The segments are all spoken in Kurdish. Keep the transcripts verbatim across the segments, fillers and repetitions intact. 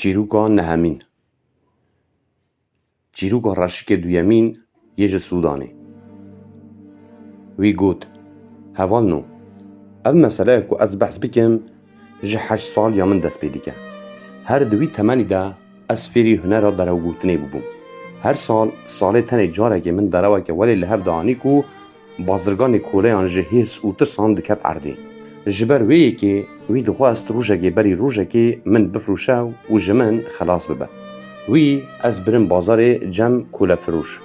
Çîroka nehemîn. Çîroka reşikê duyemîn yê ji Sûdanê. Wî got, Hevalno, ev meseleya ku ez behs bikim, ji heşt sal ya min dest pê dike. Her di wî temenî de ez fêrî hunera derewgotinê bûbûm. Her sal, salê tenê carekê min dereweke welê li hev dianî ku bazirganê koleyan ji hêrs û tirsan diket erdê. Ji ber wê yekê wî dixwest rojekê berî rojekê min bifroşe û ji min xelas bibe. Wî ez birim bazarê cem kolefiroş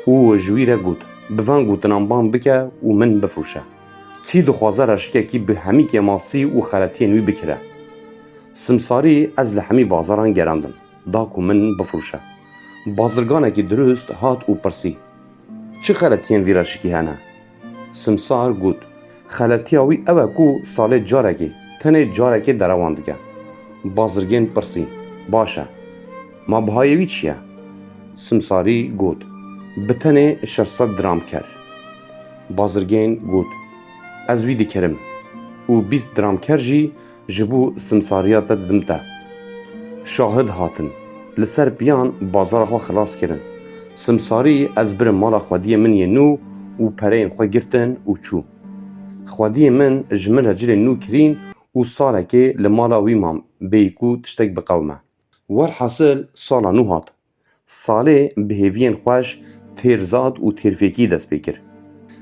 û ji wî re got, Bi van gotinan bang bike û min bifroşe. Kî dixwaze reşikekî bi hemî kêmasî û xeletiyên wî bikire? Simsarî ez li hemî bazaran gerandim, da ku min bifroşe. Bazirganekî dirust hat û pirsî, Çi xeletiyên vî reşikî hene? Simsar got, Xeletiya wî ew e ku salê carekê, tenê carekê derewan dike. Bazirgên pirsî, Baş e. Ma bihayê wî çi ye? Simsarî got, Bi tenê şeş sed dramker. Bazirgên got, Ez wî dikirim û bîst dramker jî ji bo simsariya te didim te. Şahid hatin, li ser piyan bazara xwe xilas kirin. Simsarî ez birim mala xwediyê min yê nû û pereyên xwe girtin û çû. Xwediyê min ji min re cilên nû kirîn û salekê li mala wî mam, bêyî ku tiştek biqewime. Werhasil sala nû hat. Salê bi hêviyên xweş têr zad û têrfêkî dest pê kir.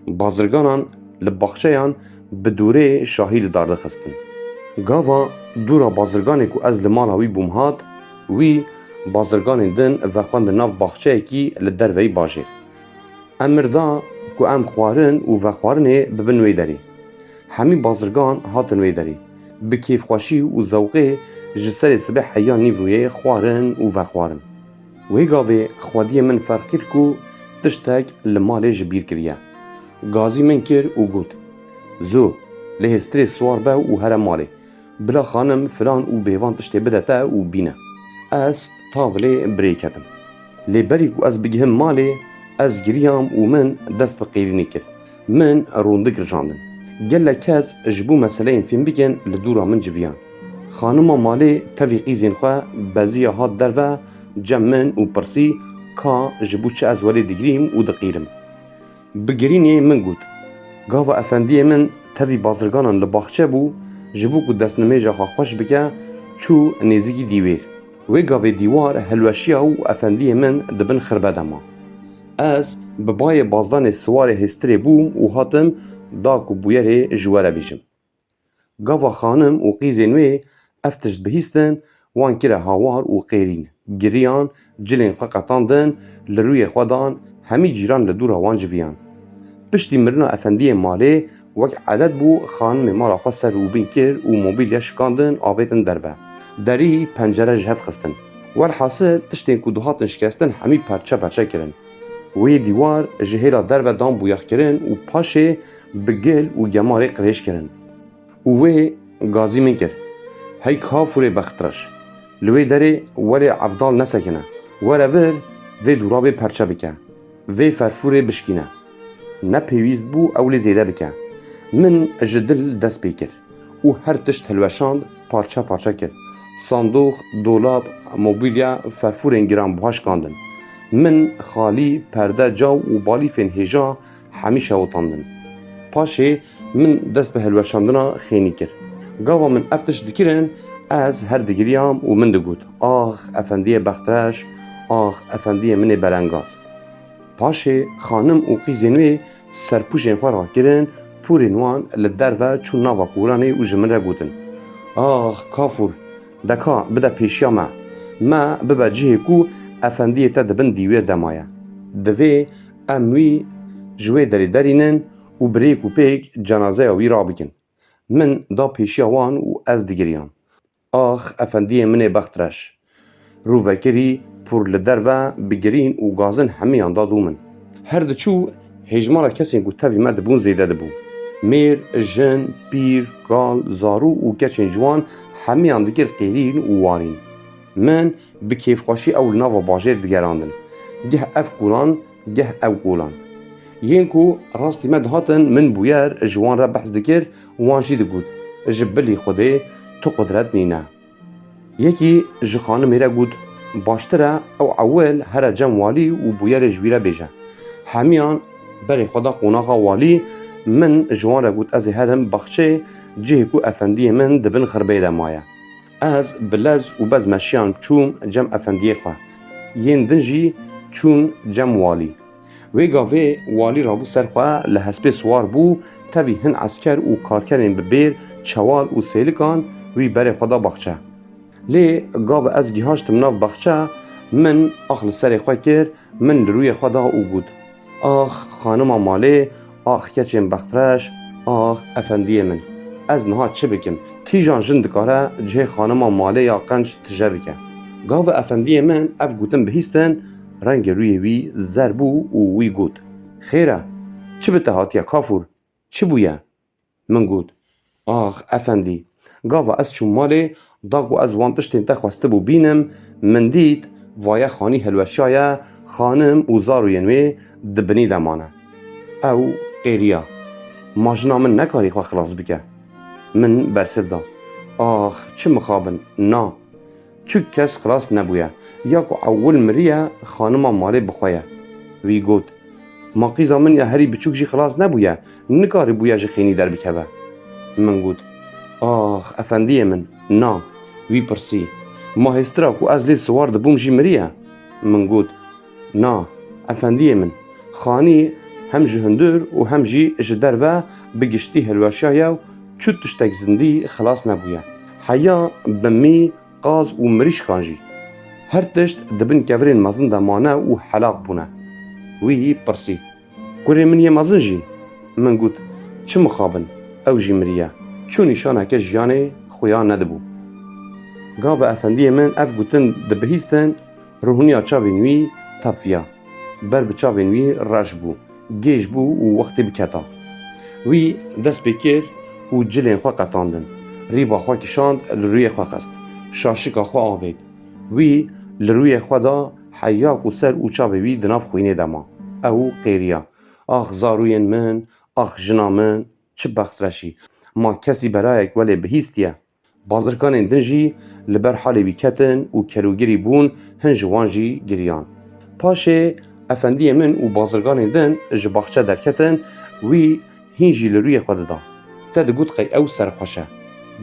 Bazirganan li baxçeyan bi dûrê şahî li dar dixistin. Gava dûra bazirganê ku ez li mala wî bûm hat, wî bazirganên din vexwendin nav baxçeyekî li derveyî bajêr. Emir da ku em xwarin û vexwarinê bibin wê derê. Hemî bazirgan hatin wê derê. Bi kêfxweşî û zewqê ji serê sibê heya nîvroyê xwarin û vexwarin. Wê gavê xwediyê min ferq kir ku tiştek li malê ji bîr kiriye. Gazî min kir û got, Zû, lê hêstirê siwar be û here malê. Bila xanim filan û bêvan tiştê bide te û bîne. Ez tavilê birê ketim. Lê berî ku ez bigihim malê, ez giriyam û min dest bi qêrînê kir. Min rûndik rijandin. Gelek kes ji bo meseleyên fêm bikin li dûra min civiyan. Xanima malê tevî qîzên xwe beziya hat derve cem min û pirsî, Ka ji bo çi ez welê digirîm û diqîrim? Bi girînê min got, Gava efendiyê min tevî bazirganan li baxçe bû, ji bo ku destnimêja xwe xweş bike, çû nêzîkî dîwêr. Wê gavê dîwar hilweşiya û efendiyê min di bin xirbe de ma. Ez bi bayê bazdanê siwarê hêstirê bûm û hatim da ku bûyerê ji we re bêjim. Gava xanim û qîzên wê ev tişt bihîstin, wan kire hawar û qêrîn, giriyan, cilên xwe qetandin, li rûyê xwe dan, hemî cîran li dûra wan civiyan. Piştî mirina efendiyê malê, wek edet bû, xanimê mala xwe ser û bin kir û mobîlya şikandin, avêtin derve. Derî, pencere ji hev xistin. Werhasil, tiştên ku dihatin şikestin hemî perçe perçe kirin. Wê dîwar ji hêla derve dan bûyaxkirin û paşê bi gil û gemarê qirêj kirin. Û wê gazî min kir, Hey kafûrê bextreş! Li wê derê welê evdal nesekine. Were vir vê dûrabê perçe bike. Vê ferfûrê bişkîne. Ne pêwîst bû ew lê zêde bike. Min ji dil dest pê kir û her tişt hilweşand, parçe parçe kir. Sandox, dolab, mobîlya, ferfûrên giranbuha şikandin. Min xalî, perde, caw û balîfên hêja hemî şewitandin. Paşê min dest bi hilweşandina xênî kir. Gava min ev tişt dikirin, ez her digiriyam û min digot, Ax, efendiyê bextreş, ax, efendiyê min ê berengaz. Paşê xanim û qîzên wê serpûjên xwe rakirin, pûrên wan li derve çûn nava koranê û ji min re gotin, Ax, kafûr, de ka bide pêşiya me. Me bibe cihê ku efendiyê te di bin dîwêr de maye. Divê em wî ji wê derê derînin û bi rêk û pêk cenazeya wî rabikin. Min da pêşiya wan û ez digiriyam. Ax, efendiyê min ê bextreş! Rûvekirî pûr li derve bi girîn û gazin hemiyan da dû min. Her diçû hêjmara kesên ku tevî me dibûn zêde dibû. Mêr, jin, pîr, kal, zarû û keçên ciwan hemiyan dikir qêrîn û warîn. Min bi kêfxweşî ew li nava bajêr digerandin. Geh ev kolan, geh ew kolan. Yên ku rastî me dihatin, min bûyer ji wan re behs dikir û wan jî digot, Ji bilî Xwedê tu qudret nîne. Yekî ji xanimê re got, baştir e ew ewil here cem walî û bûyerê ji wî re bêje. Hemiyan berê xwe da qonaxa walî, min ji wan re got ez ê herim baxçeyê cihê ku efendiyê min di bin xirbeyê de maye. Ez bi lez û bez meşiyan çûm cem efendiyê xwe. Yên din jî çûn cem walî. Wê gavê walî rabû ser xwe, li hespê siwar bû, tevî hin esker û karkerên bi bêr, çewal û sêlikan wî berê xwe da baxçe. Lê gava ez gihaştim nav baxçe, min ax li serê xwe kir, min li rûyê xwe da û got, ax xanima malê, ax keçên bextreş, ax efendiyê min. Ez niha çi bikim? Kîjan jin dikare cihê xanima malê ya qenc tije bike? Gava efendiyê min ev gotin bihîstin, rengê rûyê wî zer bû û wî got, xêr e, çi bi te hatiye kafûr? Çi bûye? Min got, ax efendî, gava ez çûm malê, da ku ez wan tiştên te xwestibû bînim, min dît, vaye xanî hilweşiyaye, xanim û zarûyên wê di binî de mane. Ew qêriya. Ma jina min nekarî xwe xilas bike? Min bersiv da, ax, çi mixabin, na. Çi kes xilas nebûye. Ya ku ewil miriye, xanima malê bi xwe ye. Wî got, ma qîza min ya herî biçûk jî xilas nebûye, nikarîbûye ji xênî derbikeve. Min got, ax, efendiyê min, na. Wî pirsî, ma hêstira ku ez lê siwar dibûm jî miriye? Min got, na, efendiyê min, xanî hem ji hundir û hem jî ji derve bi giştî hilweşiyaye û çi tiştek zindî xilas nebûye. Heya bi mî, qaz û mirîşkan jî. Her tişt di bin kevirên mezin de mane û helax bûne. Wî pirsî, kurê min yê mezin jî? Min got, çi mixabin, ew jî miriye. Çi nîşaneke jiyanê xuya nedibû. Gava efendiyê min ev gotin dibihîstin, ruhuniya çavên wî tefiya. Ber bi çavên wî reş bû, gêj bû û wextê biketa. Wî dest pê kir û cilên xwe qetandin. Rîba xwe kişand, li rûyê xwe xist. Şaşika xwe avêt. Wî li rûyê xwe da, heya ku ser û çavê wî di nav xwînê de ma. Ew qêriya. Ax zarûyên min, ax jina min, çi bextreşî. Ma kesî berayek welê bihîstiye? Bazirganên din jî li ber halê wî ketin û kerûgirî bûn, hin ji wan jî giriyan. Paşê efendiyê min û bazirganên din ji baxçe derketin, wî hîn jî li rûyê xwe dida. Te digot qey ew serxweş e.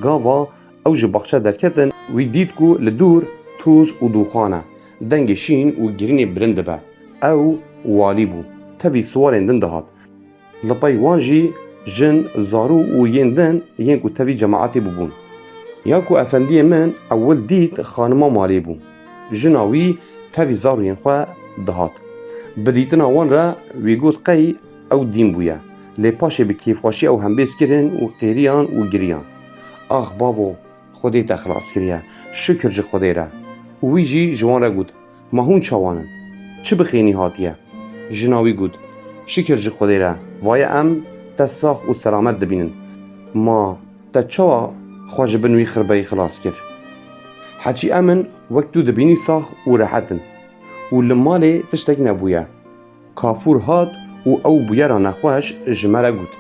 Gava ew ji baxçe derketin, wî dît ku li dûr toz û dûxan e, dengê şîn û girînê bilind dibe. Ew walî bû. Tevî siwarên din dihat. Li pey wan jî jin, zarû û yên din yên ku tevî cemaetê bûbûn. Ya ku efendiyê min ewil dît xanima malê bû. Jina wî tevî zarûyên xwe dihat. Bi dîtina wan re wî got qey ew dîn bûye. Lê paşê bi kêfxweşî ew hembêz kirin û qêriyan û giriyan. Ax bavo, Xwedê te xilas kiriye. Şikir ji Xwedê re. Û wî jî ji wan re got, ma hûn çawan in? Çi bi xênî hatiye? Jina wî got, şikir ji Xwedê re, vaye em te sax û selamet dibînin. Ma te çawa xwe ji bin wî xirbeyî xilas kir? Heçî em in wek tu dibînî sax û rehet in. Û li malê tiştek nebûye. Kafûr hat û ew bûyera nexweş ji me re got.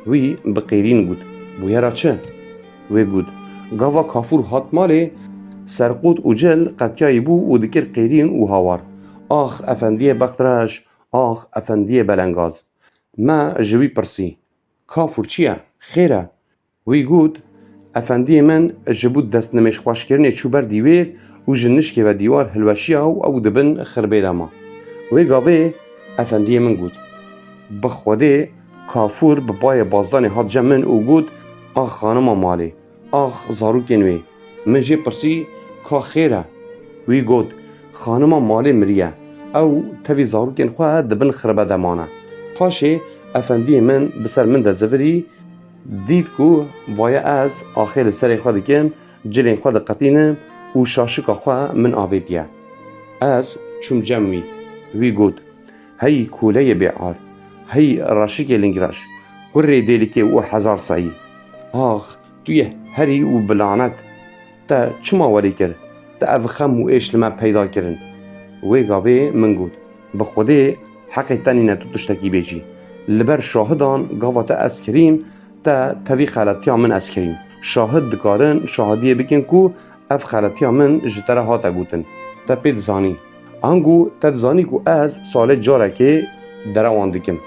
Wî bi qêrîn got, bûyera çi? Wê got, gava Kafûr hat malê, serqot û cil qetiyayî bû û dikir qêrîn û hawar. Ax, efendiyê bextreş, ax, efendiyê belengaz. Me ji wî pirsî, Kafûr çi ye? Xêr e? Wî got, efendiyê min ji bo destnimêjxweşkirinê çû ber dîwêr û ji nişkê ve dîwar hilweşiya û ew di bin xirbê de ma. Wê gavê efendiyê min got, bi Xwedê Kafûr bi bayê bazdanê hat cem min û got, ax xanima malê, ax zarokên wê. Min jê pirsî, ka xêr e? Wî got, xanima malê miriye. Ew tevî zarokên xwe di bin xirbe de mane. Paşê efendiyê min bi ser min de zivirî, dît ku vaye ez axê li serê xwe dikim, cilên xwe diqetînim û şaşika xwe min avêtiye. Ez çûm cem wî. Wî got, hey kûleyê bêar, hey reşikê lingreş, kurê dêlikê û hezar seyî. Ax, tu yê herî û bi lanet. Te çima welê kir? Te ev xem û êş li me peyda kirin. Wê gavê min got, bi Xwedê heqê te nîne tu tiştekî bêjî. Li ber şahidan gava te ez kirîm, te tevî xeletiya min ez kirîm. Şahid dikarin şahidiyê bikin ku Ev xeletiya min ji te re hate gotin. Te pê dizanî. Ango te dizanî ku ez salê carekê derewan dikim.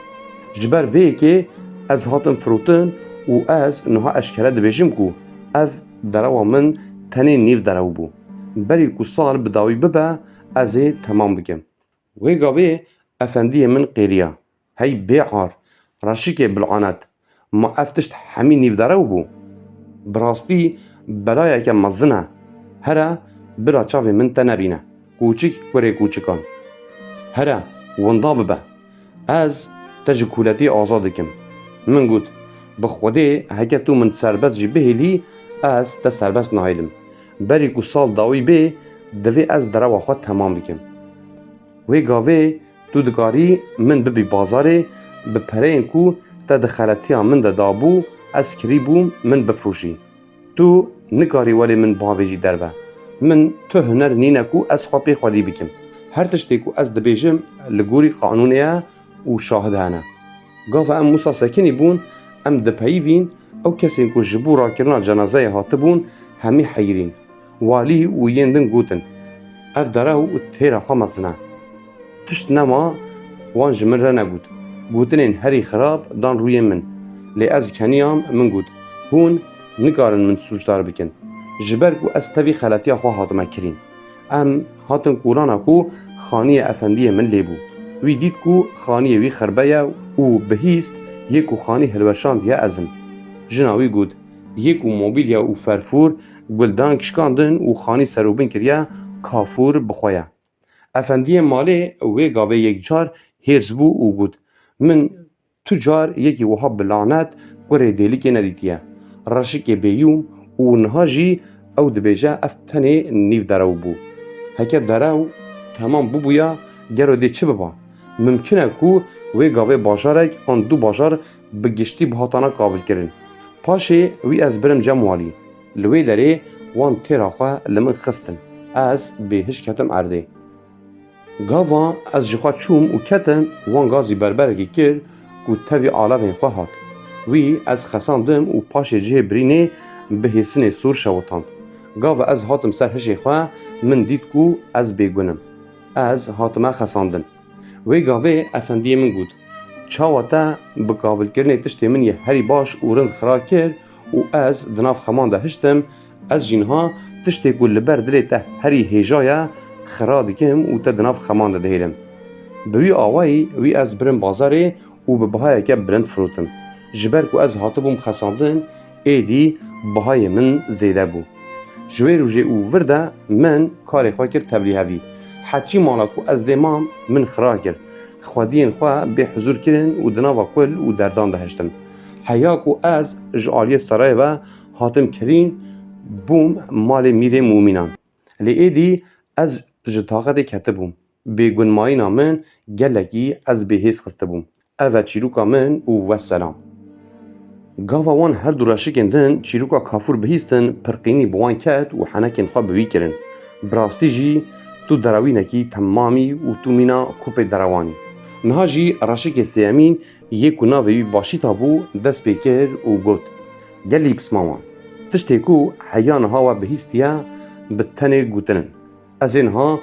Ji ber vê yekê ez hatim firotin û ez niha eşkere dibêjim ku ev derewa min tenê nîv derew bû. Berî ku sal bi dawî bibe, ez ê temam bikim. Wê gavê efendiyê min qêriya. Hey bêar, reşikê bil'anet, ma ev tişt hemî nîvderew bû? Bi rastî belayeke mezin e. Here, bila çavê min te nebîne, kûçik kurê kûçikan. Here, winda bibe. Ez te ji kûletiyê azad dikim. Min got, bi Xwedê heke tu min serbest jî bihêlî, ez te serbest nahêlim. Berî ku sal dawî bê, divê ez derewa xwe temam bikim. Wê gavê tu dikarî min bibî bazarê, bi pereyên ku te di xeletiya min de dabû, ez kirîbûm min bifroşî. Tu nikarî welê min bavêjî derve. Min tu huner nîne ku ez xwe pê xwedî bikim. Her tiştê ku ez dibêjim li gorî qanûnê ye û şahid hene. Gava em wisa sekinî bûn, em dipeyivîn, ew kesên ku ji bo rakirina cenazeyê hatibûn, hemî heyirîn. Walî û yên din gotin, ev derew û têra xwe mezin e. Tişt nema wan ji min re negot. Gotinên herî xirab dan rûyê min. Lê ez keniyam, min got, hûn nikarin min sûcdar bikin. Ji ber ku ez tevî xeletiya xwe hatime kirîn. Em hatin kolana ku xaniyê efendiyê min lê bû. Wî dît ku xaniyê wî xirbe ye û bihîst yê ku xanî hilweşandiye ez im. Jina wî got, yê ku mobîlya û ferfûr guldank şikandin û xanî serûbin kiriye, kafûr bi xwe ye. Efendiyê malê wê gavê yekcar hêrs bû û got, min tu car yekî wiha bi lanet kurê dêlikê nedîtiye. Reşikê bêyûm û niha jî ew dibêje ev tenê nîv derew bû. Heke derew temam bibûya, gelo dê çi biba? Mimkin e ku wê gavê bajarek an du bajar bi giştî bihatana qavilkirin. Paşê wî ez birim cem walî. Li wê derê wan têra xwe li min xistin. Ez bêhiş ketim erdê. Gava ez ji xwe çûm û ketim, wan gazî berberekî kir ku tevî alevên xwe hat. Wî ez xesandim û paşê cihê birînê bi hêsinê sor şewitand. Gava ez hatim ser hişê xwe, min dît ku ez bêgun im. Ez hatime xesandin. Wê gavê efendiyê min got, çawa te bi kavilkirinê tiştê min yê herî baş û rind xira kir û ez di nav xeman de hiştim, ez jî niha tiştê ku li ber dilê te herî hêja ye, xira dikim û te di nav xeman de dihêlim. Bi wî awayî wî ez birim bazarê û bi bihayeke bilind firotim. Ji ber ku ez hatibûm xesandin, êdî bihayê min zêde bû. Ji wê rojê û vir de min karê xwe kir tevlîhevî. Heçî mala ku ez dê mam, min xira kir. Xwediyên xwe bê huzur kirin û di nava kul û derdan de hiştim. Heya ku ez ji aliyê serayê ve hatim kirîn, bûm malê mîrê mûmînan. Lê êdî ez ji taqetê ketibûm. Bêgunmayîna min gelekî ez bêhêz xistibûm. Ev e çîroka min û wesselam. Gava wan her du reşikên din çîroka kafûr bihîstin, pirqînî bi wan ket û henekên xwe bi wî kirin. Bi rastî jî tu derewînekî temamî û tu mîna kupê derewanî. Niha jî reşikê sêyemîn yê ku navê wî Başîta bû, dest pê kir û got, gelî pisman wan. Tiştê ku heya niha we bihîstiye bi tenê gotin in. Ez ê niha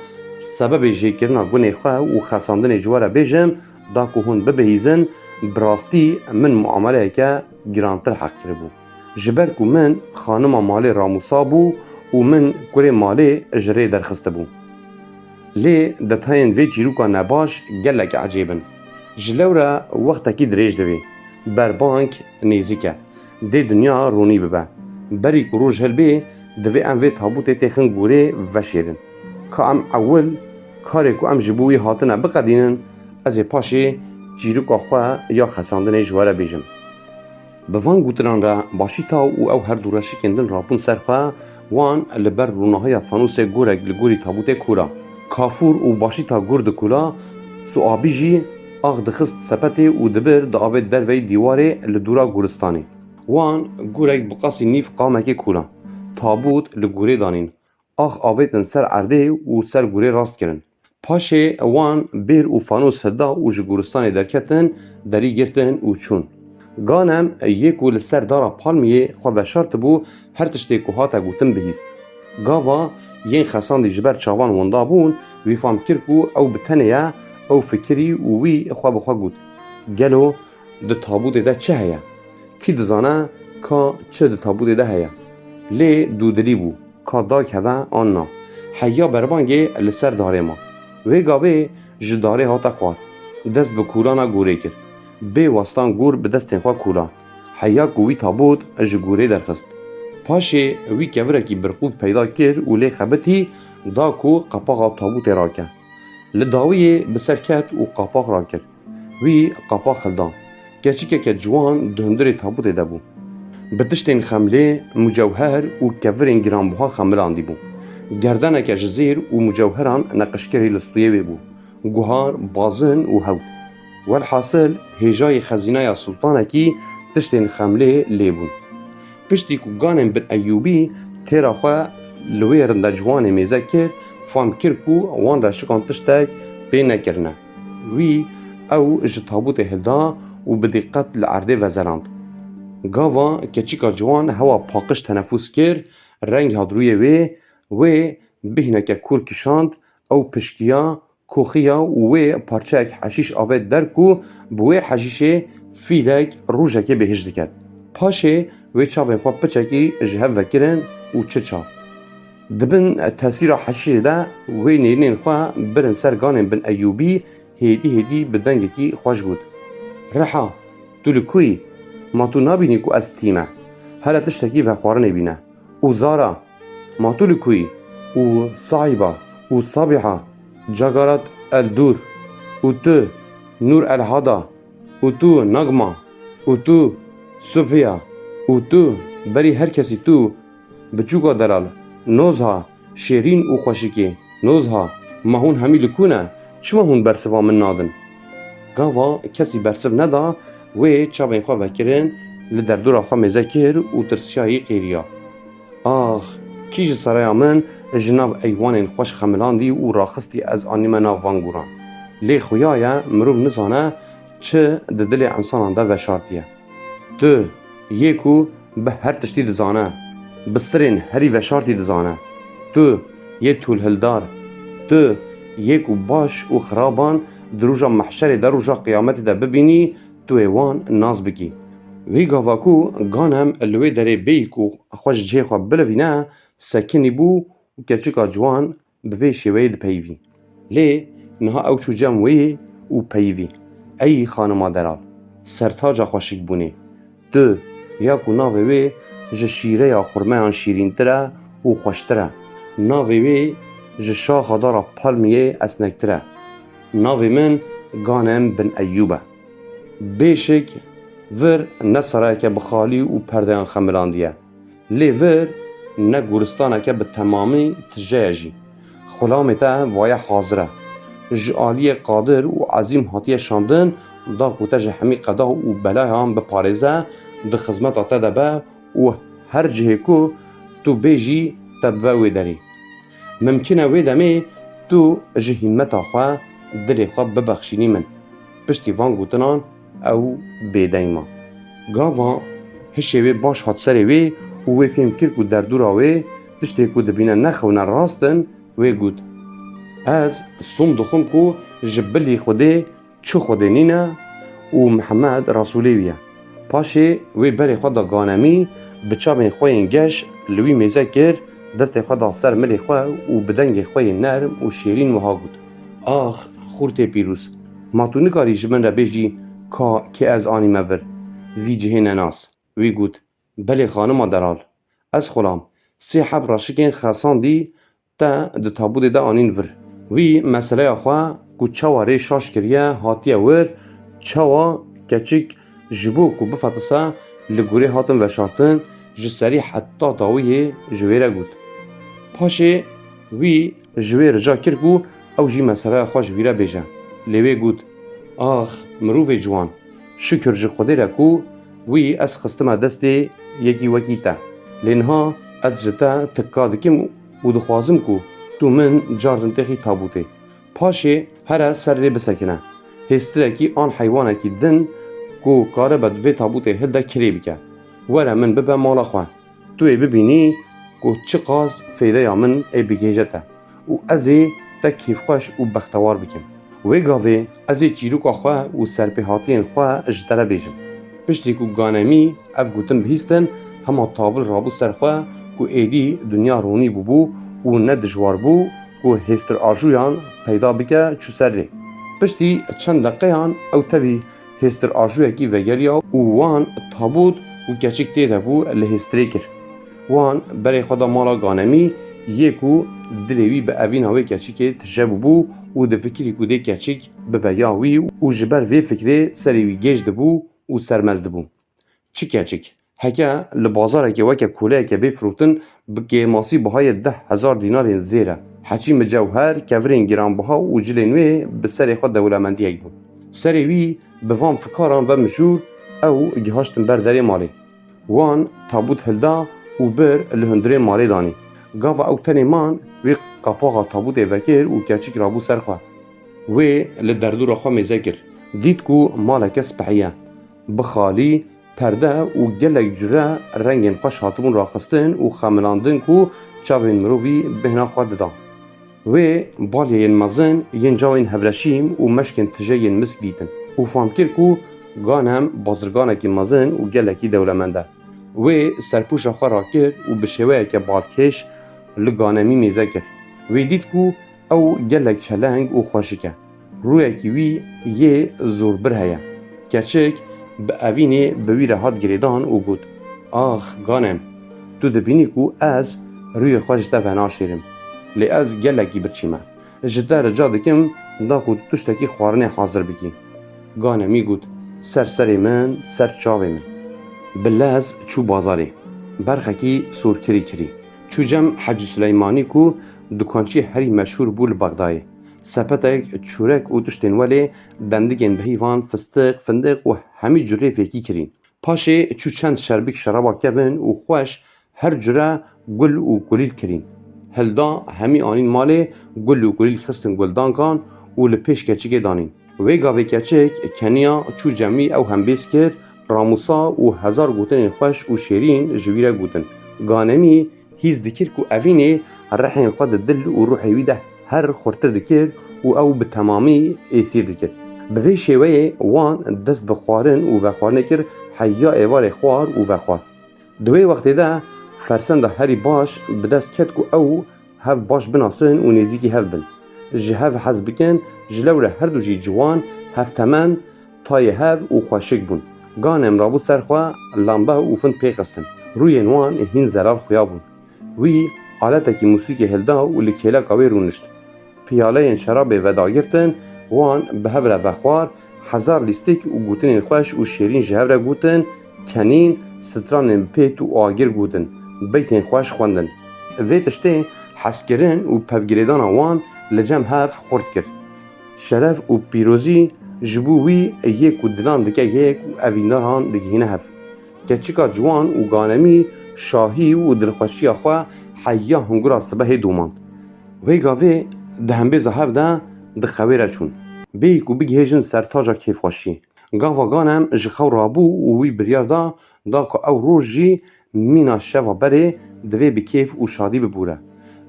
sebebê jêkirina gunê xwe û xesandinê ji we re bêjim, da ku hûn bibihîzin, bi rastî min muameleyeke girantir heq kiribû. Ji ber ku min xanima malê ramûsa bû û min kurê malê ji rê derxistibû. Lê detayên vê çîroka nebaş gelek ecêb in. Ji lewre wextekî dirêj divê. Berbank nêzîk e. Dê dinya ronî bibe. Berî ku roj hilbê, divê em vê tabûtê têxin gorê veşêrin. Ka em ewil karê ku em ji bo wî hatine biqedînin, ez ê paşê çîroka xwe ya xesandinê ji we re bêjim. Bi van gotinan re Başîta û ew her du reşikên din rabûn ser xwe, wan li ber rûnahiya fanûsê gorek li gorî tabûtê kula. Kafûr û Başîta gor dikula, Suabî jî ax dixist sepetê û dibir di avê derveyî dîwarê li dûra goristanê. Wan gorek bi qasî nîv qamekê kula. Tabût li gorê danîn. Ax avêtin ser erdê û ser gorê rast kirin. Paşê wan bêr û fanûs hilda û ji goristanê derketin, derî girtin û çûn. Ganem yê ku li ser dara palmiyê xwe veşartibû, her tiştê ku hate gotin bihîst. Gava yên xesandî ji ber çavan winda bûn, wî fam kir ku ew bi tenê ye, ew fikirî û wî xwe bi xwe got, Gelo di tabûtê de çi heye? Kî dizane ka çi di tabûtê de heye? Lê dûdilî bû, ka dakeve an na. Heya berbangê li ser darê ma. Wê gavê ji darê hate xwar. Dest bi kûlana gorê kir. Bê westan gor bi destên xwe kûla. Heya ku wî tabût ji gorê derxist. Paşê wî kevirekî birqûk peyda kir û lê xebitî, da ku qapaxa tabûtê rake. Li dawiyê bi ser ket û qapax rakir. Wî qapax hilda. Keçikeke ciwan di hundirê tabûtê de bû. Bi tiştên xemlê, mucewher û kevirên giranbuha xemilandî bû. Gerdeneke ji zêr û mucewheran neqişkirî li stûyê wê bû. Guhar, bazin û hewt. Welhasil, hêjayî xezîneya sultanekî tiştên xemlê lê bûn. Piştî ku ganên bin Eyûbî têra xwe li wê rindeciwanê mêze kir, fam kir ku wan reşikan tiştek pê nekirine. Wî ew ji tabûtê hilda û bi dîqet li erdê vezeland. Gava keçika ciwan hewa paqij tenefûs kir, reng hat rûyê wê, wê bêhneke kûr kişand, ew pişkiya, koxiya û wê parçeyek heşîş avêt der ku bi wê heşîşê fîlek rojekê bêhiş diket. Paşê wê çavên xwe piçekî ji hev vekirin û çi çav. Di bin tesîra heşîşê de wê nêrînên xwe birin ser ganên bin Eyûbî, hêdî hêdî bi dengekî xweş got, Reha, tu li ku yî? Ma tu nabînî ku ez tî me? Here tiştekî vexwarinê bîne. Û Zara, ma tu li ku yî? Û Saîba, û Sabiha, Cagarat El Dûr, û tu, Nûr El Hada, û tu, Nagma, û tu, Subhiya, û tu, berî her kesî tu, biçûka delal, nozha, şêrîn û xweşikê, nozha, ma hûn hemî li ku ne? Çima hûn bersiva min nadin? Gava kesî bersiv neda, wê çavên xwe vekirin, li derdora xwe mêze kir û tirsiyayî qêriya. Ax, kî ji seraya min ji nav eywanên xweş xemilandî û raxistî ez anîme nav van guran? Lê xuya ye, mirov nizane çi di dilê însanan de veşartiye. Tu, yê ku bi her tiştî dizane, bi sirên herî veşartî dizane. Tu, yê tûlhildar. Tu, yê ku baş û xiraban di roja mehşerê de, roja qiyametê de bibînî, tu ê wan nas bikî. Wî gava ku Ganem li wê derê bêyî ku xwe ji cihê xwe bilivîne, sekinî bû û keçika ciwan bi vê şêweyê dipeyivî. Lê niha ew çû cem wê û peyivî. Ey xanima delal, sertaca xweşikbûnê, tu ya ku navê wê ji şîreya xurmeyan şîrîntir e û xweştir e, navê wê ji şaxa dara palmiyê esnektir e. Navê min Ganem bin Eyûb e. Bêşik vir ne serayeke bi xalî û perdeyan xemilandiye. Lê vir ne goristaneke bi temamî tije ye jî. Xulamê te vaye hazir e. Ji aliyê qadir û ezîm hatiye şandin, da ku te ji hemî qeda û belayan biparêze, di xizmeta te de be û her cihê ku tu bêjî te bibe wê derê. Mimkin e wê demê tu ji hîmmeta xwe, dilê xwe bibexşînî min. Piştî van gotinan ew bêdeng ma. Gava hişê wê baş hat serê wê û wê fêm kir ku derdora wê tiştê ku dibîne ne xewna rast in, wê got, Ez sum dixwim ku ji bilî Xwedê çi Xwedê nîne û Mihemed Resûlê wî ye. Paşê wê berê xwe da Ganemî, bi çavên xwe yên geş li wî mêze kir, destê xwe da ser milê xwe û bi dengê xwe yê nerm û şêrîn wiha got, Ax, xortê pîroz, ma tu nikarî ji min re bêjî ka kê ez anîme vir, vî cihê nenas? Wî got, Belê xanima delal, ez xulam, sê heb reşikên xesandî te di tabûdê de anîn vir. Wî meseleya xwe ku çawa rê şaş kiriye hatiye wir, çawa keçik ji bo ku bifetise li gorê hatin veşartin, ji serî heta dawiyê ji wê re got. Paşê wî ji wê rica kir ku ew jî meseleya xwe ji wî re bêje. Lê wê got, Ax, mirovê ciwan, şikir ji Xwedê re ku wî ez xistime destê yekî wekî te. Lê niha ez ji te tikka dikim û dixwazim ku tu min cardin têxî tabûtê. Paşê here ser rê bisekine. Hêstirekî an heywanekî din ku karibe di vê tabûtê hilde kirê bike. Were min bibe mala xwe. Tu ê bibînî ku çiqas feydeya min ê bigihêje te û ez ê te kêfxweş û bextewar bikim. Wê gavê ez ê çîroka xwe û serpêhatiyên xwe ji te re bêjim. Piştî ku Ganemî ev gotin bihîstin, hema tavil rabû ser xwe ku êdî dinya ronî bûbû û ne dijwar bû ku hêstirajûyan peyda bike çû ser rê. Piştî çend deqeyan ew tevî hêstirajûyekî vegeriya û wan tabût ku keçik tê de bû li hêstirê kir. Wan berê xwe da mala Ganemî, yê ku dilê wî bi evîna wê keçikê tije bûbû û difikirî ku dê keçik bibe ya wî û ji ber vê fikrê serê wî gêj dibû û sermez dibû. Çi keçik? Heke li bazarekê weke koleyeke bê firotin bi kêmasî bihayê deh hezar dînarên zêr e. Heçî micewher, kevirên giranbiha û cilên wê bi serê xwe dewlemendiyek bûn. Serê wî bi van fikaran ve mijûl ew gihaştin ber derê malê. Wan tabût hilda û bir li hundirê malê danî. Gava ew tenê man, wê qapaxa tabûtê vekir û keçik rabû ser xwe. Wê li derdora xwe mêze kir. Dît ku maleke spehî ye. Bi xalî, perde û gelek cure rengên xweş hatibûn raxistin û xemilandin ku çavên mirovî bêhna xwe didan. Wê balyeyên mezin yên cawên hevreşîm û meşkên tije yên misk dîtin û fam kir ku Ganem bazirganekî mezin û gelekî dewlemend e. Wê serpûşa xwe rakir û bi şêweyeke balkêş li Ganemî mêze kir. Wê dît ku ew gelek çeleng û xweşik e. Rûyekî wî yê zorbir heye. Keçik bi evînê bi wî re hat girêdan û got, "Ax, Ganem, tu dibînî ku ez rûyê xwe ji te venaşêrim. Lê ez gelekî birçî me. Ji te rica dikim da ku tu tiştekî xwarinê hazir bikî." Ganemî got, "Ser serê min, ser çavê min." Bi lez çû bazarê. Berxekî sorkirî kirî. Çû cem Hecî Sileymanî ku dukançiyê herî meşhûr bû li Bexdayê. Sepetek çûrek û tiştên welê, dendigên bi heyvan, fistiq, findiq û hemî curê fêkî kirîn. Paşê çû çend şerbik şeraba kevin û xweş, her cure gul û kulîl kirîn. Hilda hemî anîn malê, gul û kulîl xistin guldankan û li pêş keçikê danîn. Wê gavê keçik keniya, çû cem wî, ew hembêz kir, ramûsa û hezar gotinên xweş û şêrîn ji wî re gotin. Ganemî hîs dikir ku evînê rihên xwe di dil û ruhê wî de her xurtir dikir û ew bi temamî êsîr dikir. Bi vê şêweyê wan dest bi xwarin û vexwarinê kir, heya êvarê xwar û vexwar. Di wê wextê de fersenda herî baş bi dest ket ku ew hev baş binasin û nêzîkî hev bin. Ji hev hez bikin, ji lewre her du jî ciwan, hevtemen, tayê hev û xweşik bûn. Ganem rabû ser xwe, lambe û fin pê xistin. Rûyên wan hîn zelal xuya bûn. Wî aletekî mûsîkê hilda û li kêleka wê rûnişt. Piyaleyên şerabê vedagirtin, wan bi hev re vexwar, hezar lîstik û gotinên xweş û şêrîn ji hev re gotin, kenîn, stranên bi pêt û agir gotin, beytên xweş xwendin. Vê tiştê hezkirin û pevgirêdana wan li cem hev xurt kir. Şeref û pîrozî ji bo wî yê ku dilan dike yek û evîndaran digihîne hev. Keçika ciwan û Ganemî şahî û dilxweşiya xwe heya hingura sibehê domand. Wê gavê di hembêza hev de di xewê re çûn. Bêyî ku bigihêjin ser taca kêfxweşî. Gava Ganem ji xew rabû û wî biryar da, da ku ew roj jî mîna şeva berê divê bi kêf û şadî bibûre.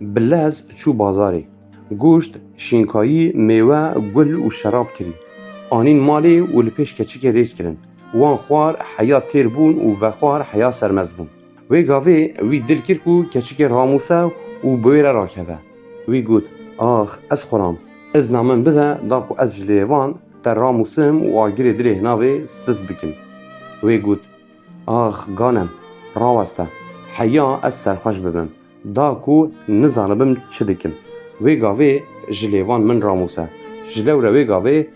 Bi lez çû bazarê. Goşt, şînkayî, mêwe, gul û şerab kirî. Anîn malê û li pêş keçikê rêz kirin. Wan xwar heya têr bûn û vexwar heya sermest bûn. Wê gavê wî dil kir ku keçikê ramûse û bi wê re rakeve. Wî got, "Ax, ez xuram, izna min bide da ku ez ji lêvan te ramûsim û agirê dilê hinavê siz bikim." Wê got, "Ax, Ganem, raweste, heya ez serxweş bibim, da ku nizanibim çi dikim. Wê gavê ji lêvan min ramûse. Ji lewre wê gavê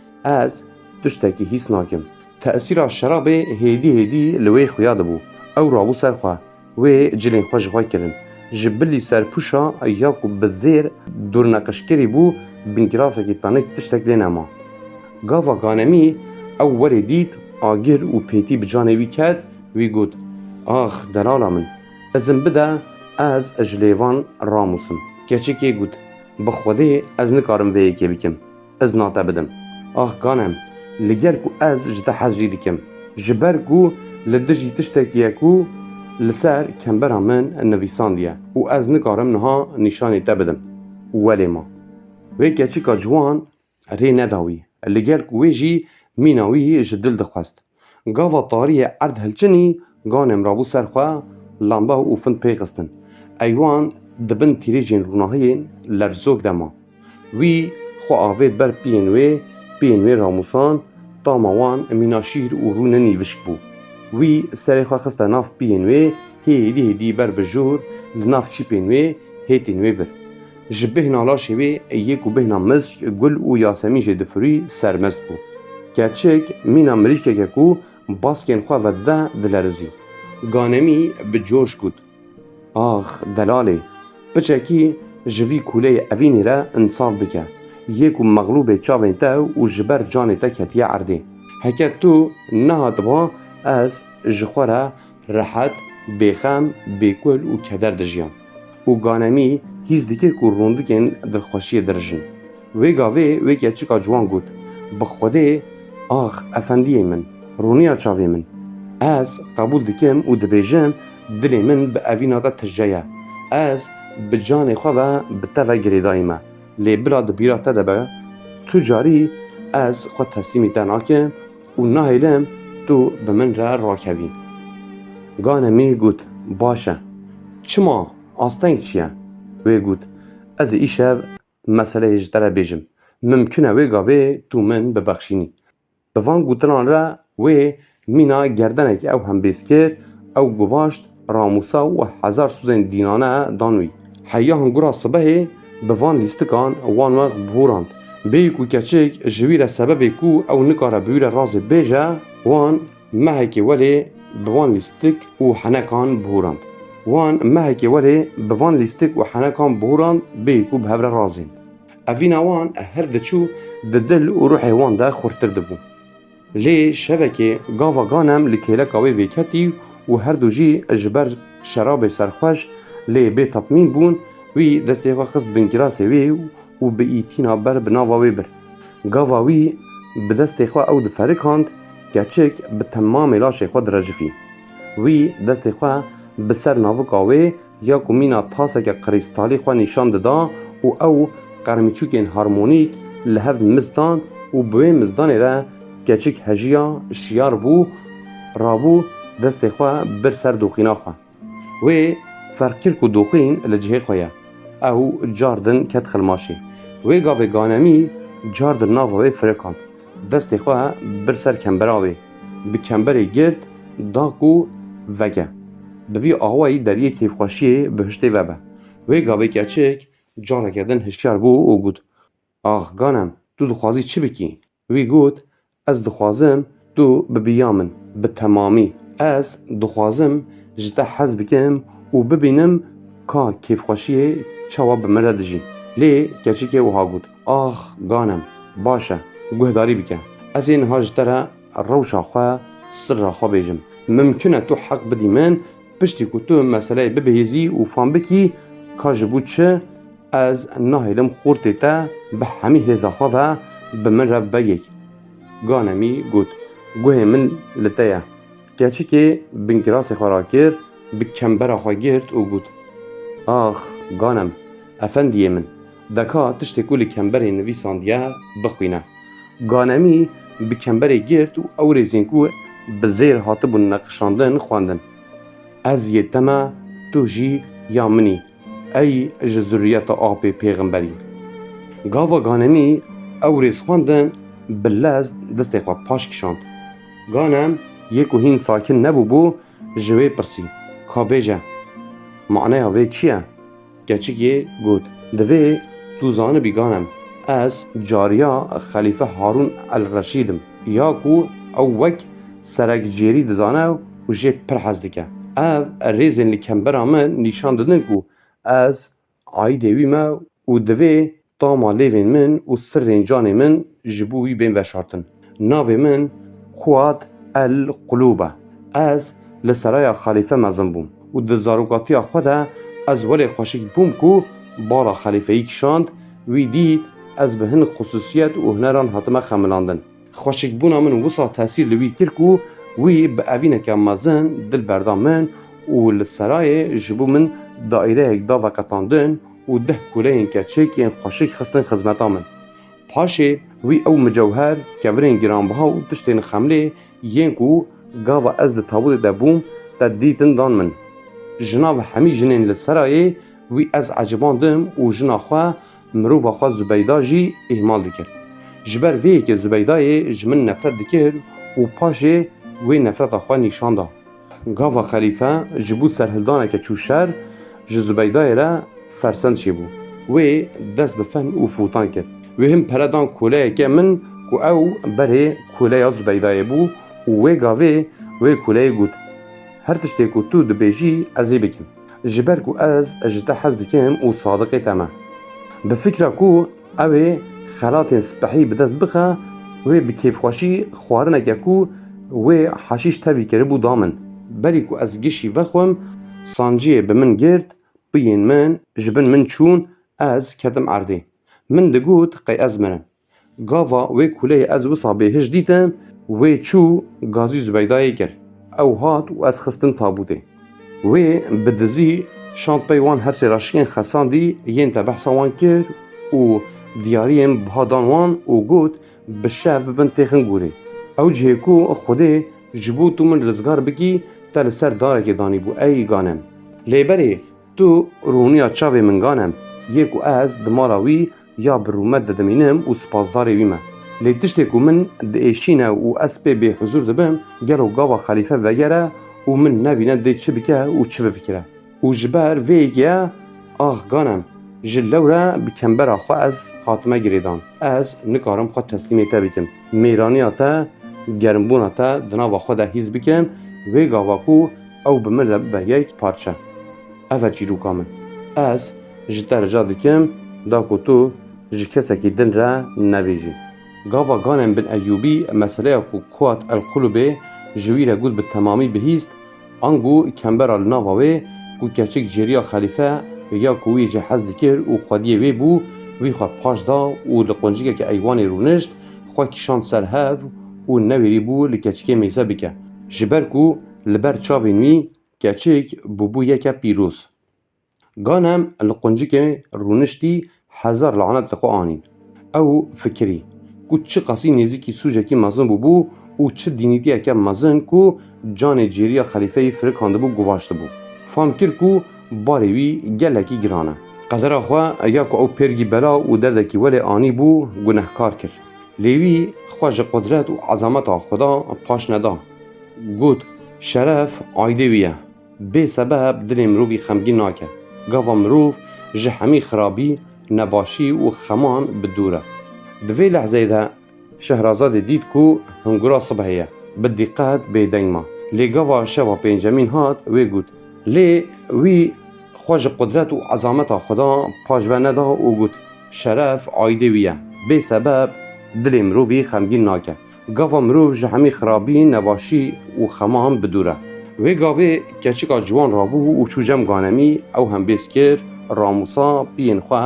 ez tiştekî hîs nakim." Tesîra şerabê hêdî hêdî li wê xuya dibû. Ew rabû ser xwe, wê cilên xwe ji xwe kirin. Ji bilî serpûşa ya ku bi zêr dûrneqişkirî bû, binkirasekî tanik tiştek lê nema. Gava Ganemî ew werê dît, agir û pêtî bi canê wî ket, wî got, "Ax, delala min, izin bide ez ji lêvan ramûsim." Keçikê got, "Bi Xwedê ez nikarim vê yekê bikim. Izna te bidim." "Ax Ganem, li gel ku ez ji te hez jî dikim. Ji ber ku li dijî tiştekî ye ku li ser kembera min nivîsandiye û ez nikarim niha nîşanî te bidim. Welê ma. Wê keçika ciwan rê neda wî. Li gel ku wê jî mîna wî ji dil dixwest. Gava tariyê erd hilçinî, Ganem rabû ser xwe, lambe û fin pê xistin. Eywan di bin tîrêjên rûnahiyên lerzok de ma. Wî xwe avêt ber piyên wê, piyên wê ramûsan, tama wan mîna şîr û rû nenî vişk bû. Wî serê xwe xiste nav piyên wê, hêdî hêdî ber bi jûr li nav çîpên wê, hêtên wê bir. Ji bêhna laşê wê yê ku bêhna misk, gul û yasemîn jê difirûyî sermest bû. Keçik mîna mirîşkeke ku baskên xwe vedide dilerizî. Ganemî bi coş got, "Ax, delalê, piçekî ji vî kûleyê evînê re insaf bike, yê ku mexlûbê çavên te û ji ber canê te ketiye erdê. Heke tu nehatibû, ez ji xwe re rehet, bêxem, bêkul û keder dijiyam." Û Ganemî hîs dikir ku rûndikên dilxweşiyê dirijin. Wê gavê wê keçika ciwan got, "Bi Xwedê, ax efendiyê min, rûniya çavê min. Ez qebûl dikim û dibêjim, dilê min bi evîna te tije ye. Ez bi canê xwe ve bi te ve girêdayî me. Lê bila di bîra te de be, tu carî ez xwe teslîmî te nakim û nahêlim tu bi min re rakevî." Ganemî got, "Baş e. Çima? Asteng çi ye?" Wê got, "Ez ê îşev meseleyê ji te re bêjim. Mimkun e wê gavê tu min bibexşînî." Bi van gotinan re wê mîna gerdenekî ew hembêz kir, ew guvaşt, ramûsa û hezar sozên dînane dan wî. Heya hingura sibehê bi van lîstikan wan wext bihûrand. Bêyî ku keçik ji wî re sebebê ku ew nikare bi wî re razê bêje, wan mehekê welê bi van lîstik û henekan bihûrand. Wan mehekê welê bi van lîstik û henekan bihûrand, bêyî ku bi hev re razên. Evîna wan her diçû di dil û ruhê wan de xurtir dibû. Lê şevekê gava Ganem li kêleka wê vêketî û her du jî ji ber şerabê serxweş lê bê tatmîn bûn, wî destê xwe xist bin girasê wê û bi îtîna ber bi nava wê bir. Gava wî bi destê xwe ew diferikand, keçik bi temamê laşê xwe direcifî. Wî destê xwe bi ser navika wê ya ku mîna taseke krîstalî xwe nîşan dida û ew qermîçûkên harmonîk li hev mizdan û bi wê mizdanê re keçik hejiya, şiyar bû, rabû destê xwe bir ser doxîna xwe. Wê ferq kir ku doxîn li cihê xwe ye. Ew cardin ket xilmaşê. Wê gavê Ganemî cardin nava wê firikand. Destê xwe bir ser kembera wê. Bi kemberê girt da ku veke. Bi vî awayî deriyê kêfxweşiyê bihiştê vebe. Wê gavê keçik careke din hişyar bû û got, "Ax Ganem, tu dixwazî çi bikî?" Wî got, "Ez dixwazim tu bibîya min bi temamî. Ez dixwazim ji te hez bikim û bibînim ka kêfxweşiyê çawa bi min re dijî." Lê keçikê wiha got, "Ax Ganem, baş e, guhdarî bike. Ez ê niha ji te re rewşa xwe, sirra xwe bêjim. Mimkun e tu heq bidî min, piştî ku tu meseleyê bibihêzî û fam bikî ka ji bo çi, ez nahêlim xortê te bi hemî hêza xwe ve bi min re bibe yek." Ganemî got, "Guhê min li te ye." Keçikê bingirasê xwe rakir, bi kembera xwe girt û got, "Ax, Ganem, efendiyê min, de ka tiştê ku li kemberê nivîsandiye bixwîne." Ganemî bi kemberê girt û ew rêzên ku bi zêr hatibûn neqişandin xwendin. "Ez yê te me, tu jî ya min î, ey ji zurriyeta apê pêxemberî." Gava Ganemî ew rêz xwendin, bi lez destê xwe paş kişand. Ganem yê ku hîn sakin nebûbû, ji wê pirsî, "Ka bêje, maneya vê çi ye?" Keçikê got, "Divê tu zanibî Ganem, ez cariya Xelîfe Harûn el Reşîd im, ya ku ew wek serekcêrî dizane û jê pir hez dike. Ev rêzên li kembera min nîşan didin ku ez aîdê wî me û divê tama lêvên min û sirrên canê min ji bo wî bên veşartin. Navê min Kuat el Qulûb e. Ez li seraya Xelîfe mezin bûm û di zarokatiya xwe de ez welê xweşik bûm ku bala xelîfeyî kişand, wî dît ez bi hin xusûsiyet û huneran hatime xemilandin. Xweşikbûna min wisa tesîr li wî kir ku wî bi evîneke mezin dil berda min û li Serayê ji bo min daîreyek da veqetandin û deh kûleyên keçik yên xweşik xistin xizmeta min. Paşê wî ew micewher, kevirên giranbiha û tiştên xemlê yên ku gava ez di tabûtê de bûm te dîtin dan min. Ji nav hemî jinên li Serayê wî ez ecibandim û jina xwe, mirova xwe Zubeyda jî îhmal dikir. Ji ber vê yekê Zubeydayê ji min nefret dikir û paşê wê nefreta xwe nîşan da. Gava Xelîfe ji bo serhildaneke çû şer, ji Zubeydayê re fersend çêbû. Wê dest bi fehm û fûtan kir. Wê hin pere dan koleyeke min ku ew berê koleya Zubeydayê bû û wê gavê wê koleyê got, "Her tiştê ku tu dibêjî ez ê bikim. Ji ber ku ez ji te hez dikim û sadiqê te me." Bi fikra ku ew ê xelatên spehî bi dest bixe, wê bi kêfxweşî xwarineke ku wê heşîş tevî kiribû da min. Berî ku ez gişî vexwim, sanciyê bi min girt, piyên min ji bin min çûn, ez ketim erdê. Min digot qey ez mirim. Gava wê kuleyê ez wisa bêhiş dîtim, wê çû gazî Zubeydayê kir. Ew hat û ez xistim tabûtê. Wê bi dizî şand pey wan hersê reşikên xesandî yên te behsa wan kir û diyariyên biha dan wan û got, "Bi şev bibin têxin gorê. Ew cihê ku Xwedê ji bo tu min rizgar bikî, te li ser darekê danîbû ey Ganem. Lê berê tu rûniya çavê min Ganem, yê ku ez di mala wî ya bi rûmet de dimînim û spasdarê wî me. Lê tiştê ku min diêşîne û ez pê bêhuzûr dibim, gelo gava Xelîfe vegere û min nebîne dê çi bike û çi bifikire. Û ji ber vê yekê ye, ax Ganem, ji lewre bi kembera xwe ez hatime girêdan. Ez nikarim xwe teslîmê te bikim. Mêraniya te, germbûna te di nava xwe de hîs bikim, wê gava ku ew bi min re bibe yek parçe." Ev e çîroka min. Ez ji te rica dikim, da ku tu ji kesekî din re nebêjî. Gava Ganem bin Eyûbî meseleya ku Kuat el Kulubê ji wî re got bi temamî bihîst, ango kembera li nava wê ku keçik cêriya Xelîfe ya ku wî ji hez dikir û xwediyê wê bû, wî xwe paş da û li quncikeke eywanê rûnişt, xwe kişand ser hev û newêrî bû li keçikê mêze bike. Ji ber ku li ber çavên wî keçik bûbû yeke pîroz. Ganem li quncikê rûniştî hezar lanet li xwe anî. Ew fikirî ku çiqasî nêzîkî sûcekî mezin bûbû û çi dînîtiyeke mezin ku canê cêriya Xelîfeyî firikandibû guvaştibû. Fam kir ku barê wî gelekî giran e. Qedera xwe ya ku ew pêrgî bela û derdekî welê anîbû gunehkar kir. Lê wî xwe ji qudret û ezameta Xweda paş neda. Got, "Şeref aydê wî ye. Bê sebeb dilê mirovî xemgîn nake. Gava mirov ji hemî xirabî, nebaşî û xeman bi dûr e." Di vê lehzeyê de Şehrazadê dît ku hingura sibehê ye. Bi dîqet bêdeng ma. Lê gava şeva pêncemîn hat, wê got. Lê wî xwe ji qudret û ezameta Xweda paş ve neda û got, "Şeref aydê wî ye. Bê sebeb dilê mirovî xemgîn nake." Gava mirov ji hemî xirabî, nebaşî û xeman bi dûr e. Wê gavê keçika ciwan rabû û çû cem Ganemî, ew hembêz kir, ramûsa piyên xwe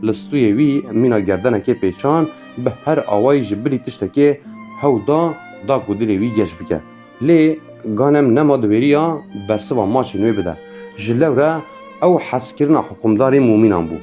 li stûyê wî mîna gerdenekê pêçan, bi her awayî ji bilî tiştekê hewl da, da ku dilê wî geş bike. Lê Ganem nema diwêriya bersiva maçên wê bide. Ji lewre ew hezkirina hukimdarê mûmînan bû.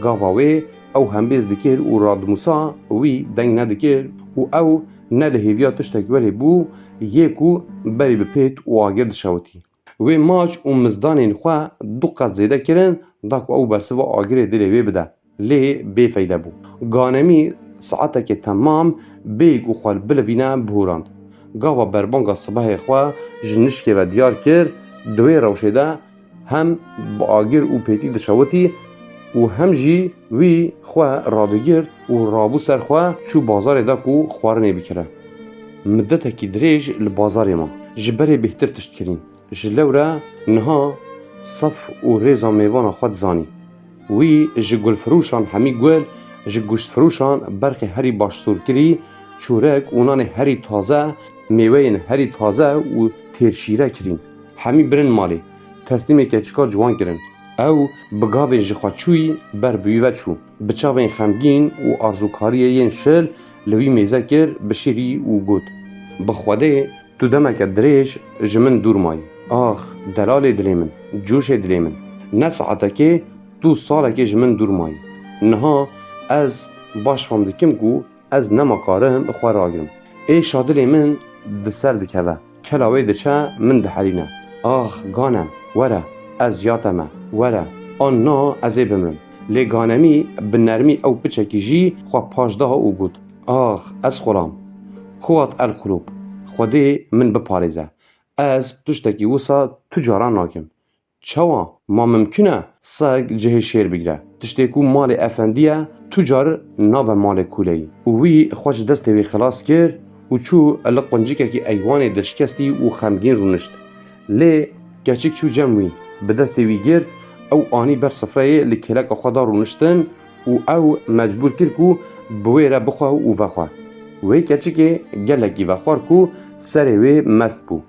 Gava wê ew hembêz dikir û radimûsa wî deng nedikir û ew ne li hêviya tiştek welê bû, yê ku berî bi pêt û agir dişewitî. Wê maç û mizdanên xwe du qet zêde kirin, da ku ew bersiva agirê dilê wê bide. Lê bêfeyde bû. Ganemî saeteke temam bêyî ku xwe bilivîne bihûrand. Gava berbanga sibehê xwe ji nişkê ve diyar kir, di wê rewşê de hem bi agir û pêtî dişewitî û hem jî wî xwe radigirt û rabû ser xwe, çû bazarê da ku xwarinê bikire. Midetekî dirêj li bazarê ma. Ji berê bêhtir tişt kirîn. Ji lewre niha sef û rêza mêvana xwe dizanî. Wî ji gulfirûşan hemî gul, ji goştfirûşan berxê herî baş sûr kirî, çûrek û nanê herî taze, mêweyên herî taze û têrşîre kirîn. Hemî birin malê, teslîmê keçika ciwan kirin. Ew bi gavên ji xwe çûyî ber bi wî ve çû. Bi çavên xemgîn û arzûkariyê yên şil li wî mêze kir, bişirî û got, "Bi Xwedê tu demeke dirêj ji min dûr mayî. Ax, delalê dilê min, cûşê dilê min. Ne saetekê tu salekê ji min dûr mayî. Niha ez baş fam dikim ku ez nema karim xwe ragirim. Êşa dilê min di ser dikeve. Kela wê diçe, min diherîne. Ax, Ganem, were, ez ya te me, were. An na, ez ê bimrim. Lê Ganemî bi nermî ew piçekî jî xwe paş da û got, Ax, ez xulam. Kuwat el qulûb, Xwedê min biparêze. Ez tiştekî wisa tu caran nakim. Çawa? Ma mimkun e seg cihê şêr bigire? Tiştê ku malê efendî ye, tu car nabe malê kûleyî. Û wî xwe ji destê wî xilas kir û çû li quncikekî eywanê dişkestî û xemgîn rûnişt. Lê keçik çû cem wî, bi destê wî girt, ew anî ber sifreyê li kêleka xwe da rûniştin û ew mecbûr kir ku bi wê re bixwe û vexwe. Wê keçikê gelekî vexwar ku serê wê mest bû.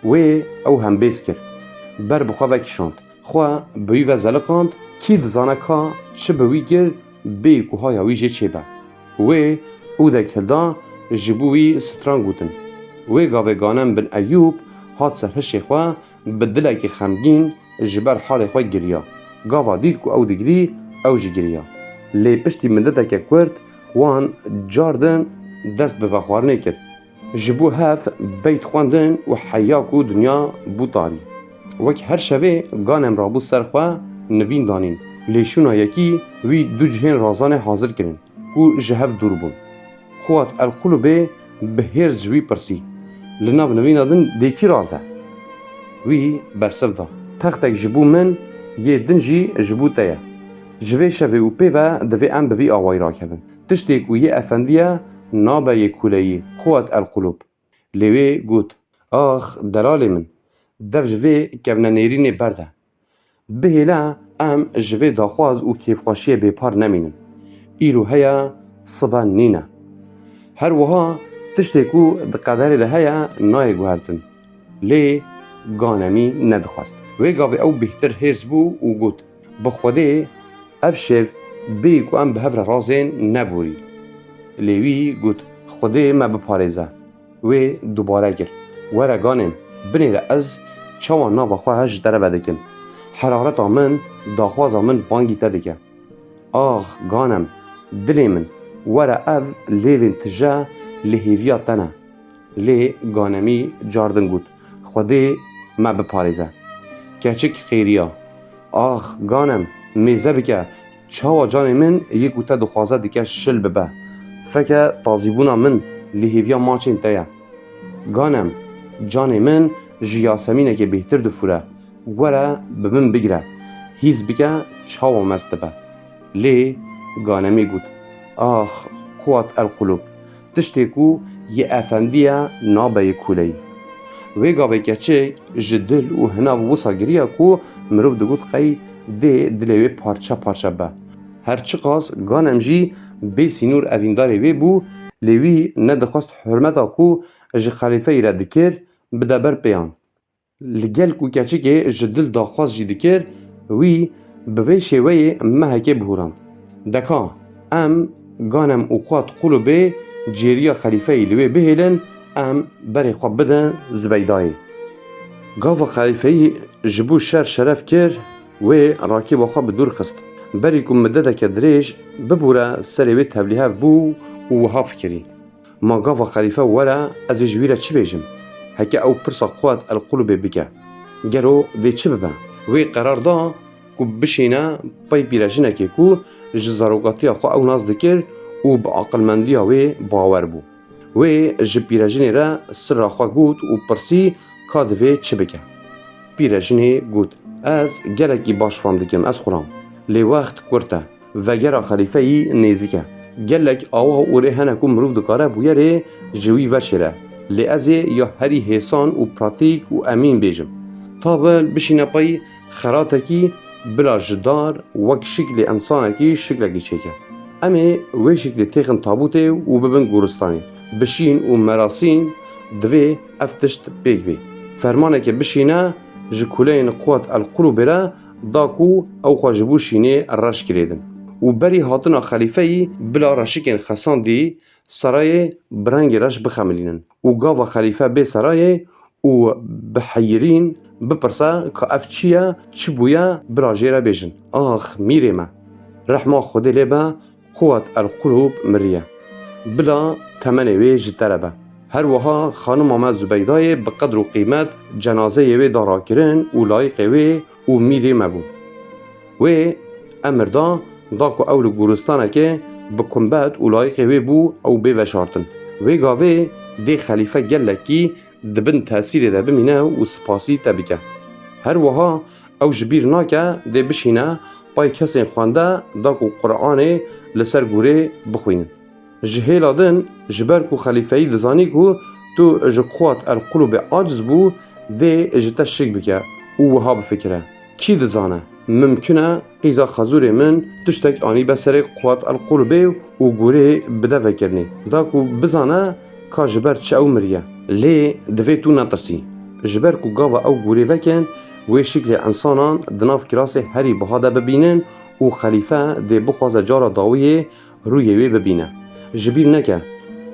Wê ew hembêz kir. Ber bi xwe vekişand. Xwe bi wî ve zeliqand, kî dizane ka çi bi wî kir, bêyî ku haya wî jê çêbe. Wê ûdek hilda, ji bo wî stran gotin. Wê gavê Ganem bin Eyûb hat ser hişê xwe, bi dilekî xemgîn ji ber halê xwe giriya. Gava dît ku ew digirî, ew jî giriya. Lê piştî mideteke kurt wan cardin dest bi vexwarinê kir. Ji bo hev beyt xwendin û heya ku dinya bû tarî. Wek her şevê Ganem rabû ser xwe nivîn danîn. Lê şûna yekî wî du cihên razanê hazir kirin ku ji hev dûr bûn. Kuwat el qulubê bi hêrs ji wî pirsî, Li nav nivîna din dê kî raz e? Wî bersiv da, Textek ji bo min, yê din jî ji bo te ye. Ji vê şevê û pê ve divê em bi vî awayî rakevin. Tiştê ku yê efendî ye, nabe yê kûleyî, Kuwat el qulûb. Lê wê got, Ax, delalê min, dev ji vê kevnenêrînê berde. Bihêle em ji vê daxwaz û kêfxweşiyê bêpar nemînin. Îro heye, sibe nîne. Her wiha tiştê ku di qederê de heye nayê guhertin. Lê Ganemî nedixwest. Wê gavê ew bêhtir hêrs bû û got, Bi Xwedê ev şev bêyî ku em bi hev re razên neborî. Lê wî got, Xwedê me biparêze. Wê dubare kir, Were Ganem, binêre ez çawa nava xwe ji te re vedikim. Herareta min, daxwaza min bangî te dike. Ax, Ganem, dilê min, were ev lêvên tije li hêviya te ne. Lê Ganemî cardin got, Xwedê me biparêze. Keçik xêriya. Ax, Ganem, mêze bike, çawa canê min yê ku te dixwaze dike şil bibe. Feke tazîbûna min li hêviya maçên te ye. Ganem, canê min ji yasemînekê bêhtir difûre. Were bi min bigire. Hîs bike çawa mest dibe. Lê Ganemî got, Ax, Kuwat el qulûb, tiştê ku yê efendî ye nabe yê kûleyî. Wê gavê keçik ji dil û hinav wisa giriya ku mirov digot qey dê dilê wê parçe parçe be. Her çiqas Ganem jî bê sînor evîndarê wê bû, lê wî nedixwest hurmeta ku ji xelîfeyî re dikir, bide ber pêyan. Li gel ku keçikê ji dil daxwaz jî dikir, wî bi vê şêweyê mehekê bihûrand. Deka, em Ganem û Kuwat qulûbê cêriya xelîfeyî li wê bihêlin, em berê xwe bidin Zubeydayê. Gava xelîfeyî ji bo şer şeref kir, wê rakîba xwe bi dûr xist. Berî ku mideteke dirêj bibûre serê wê tevlîhev bû û wiha fikirî, Ma gava xelîfe were, ez ê ji wî re çi bêjim? Heke ew pirsa Quwat el Qulubê bike, gero dê çi bibe? Wê qerar da ku bişîne pey pîrejinekê ku ji zarokatiya xwe ew nas dikir û bi aqilmendiya wê bawer bû. Wê ji pîrejinê re sirra xwe got û pirsî ka divê çi bike. Pîrejinê got, Ez gelekî baş fam dikim, ez xulam. Lê wext kurt e. Vegera xelîfeyî nêzîk e. Gelek awa û rê hene ku mirov dikare bûyerê ji wî veşêre. Lê ez ê ya herî hêsan û pratîk û emîn bêjim. Tavil bişîne pey xeratekî bila ji dar wek şiklê însanekî şiklekî çêke. Em ê wê şiklê têxin tabûtê û bibin goristanê. Bi şîn û merasîm divê ev tişt pêk bê. Fermaneke bişîne ji kuleyên Quwat el Qulubê re da ku ew xwe ji bo şînê reş girêdin û berî hatina xelîfeyî bila reşikên xesandî serayê bi rengê reş bixemilînin û gava xelîfe bê serayê û bi heyirîn bipirse ka ev çi ye, çi bûye, bila jê re bêjin. Ax, mîrê me! Rehma Xwedê lê be, Quwat el Qulûb miriye. Bila temenê wê ji te re be. Her wiha xanima me Zubeydayê bi qedr û qîmet cenazeyê wê da rakirin û layîqê wê û mîrê me bû. Wê emir da, da ku ew li goristanekê bi kumbet û layîqê wê bû ew bê veşartin. Wê gavê dê xelîfe gelekî di bin tesîrê de bimîne û spasî te bike. Her wiha ew ji bîr nake dê bişîne pay kesên xwende da ku Quranê li ser gorê bixwînin. Ji hêla din, ji ber ku xelîfeyî dizanî ku tu ji Quwat el Qulûbê aciz bû, dê ji te şik bike û wiha bifikire: Kî dizane, mimkun e qîza xezûrê min tiştek anîbe serê Quwat el Qulûbê û gorê bide vekirinê, da ku bizane ka ji ber çi ew miriye. Lê divê tu netirsî. Ji ber ku gava ew gorê vekin, wê şiklê însanan di nav kirasê herî biha de bibînin û xelîfe dê bixwaze cara dawiyê rûyê wê bibîne. Ji bîr neke,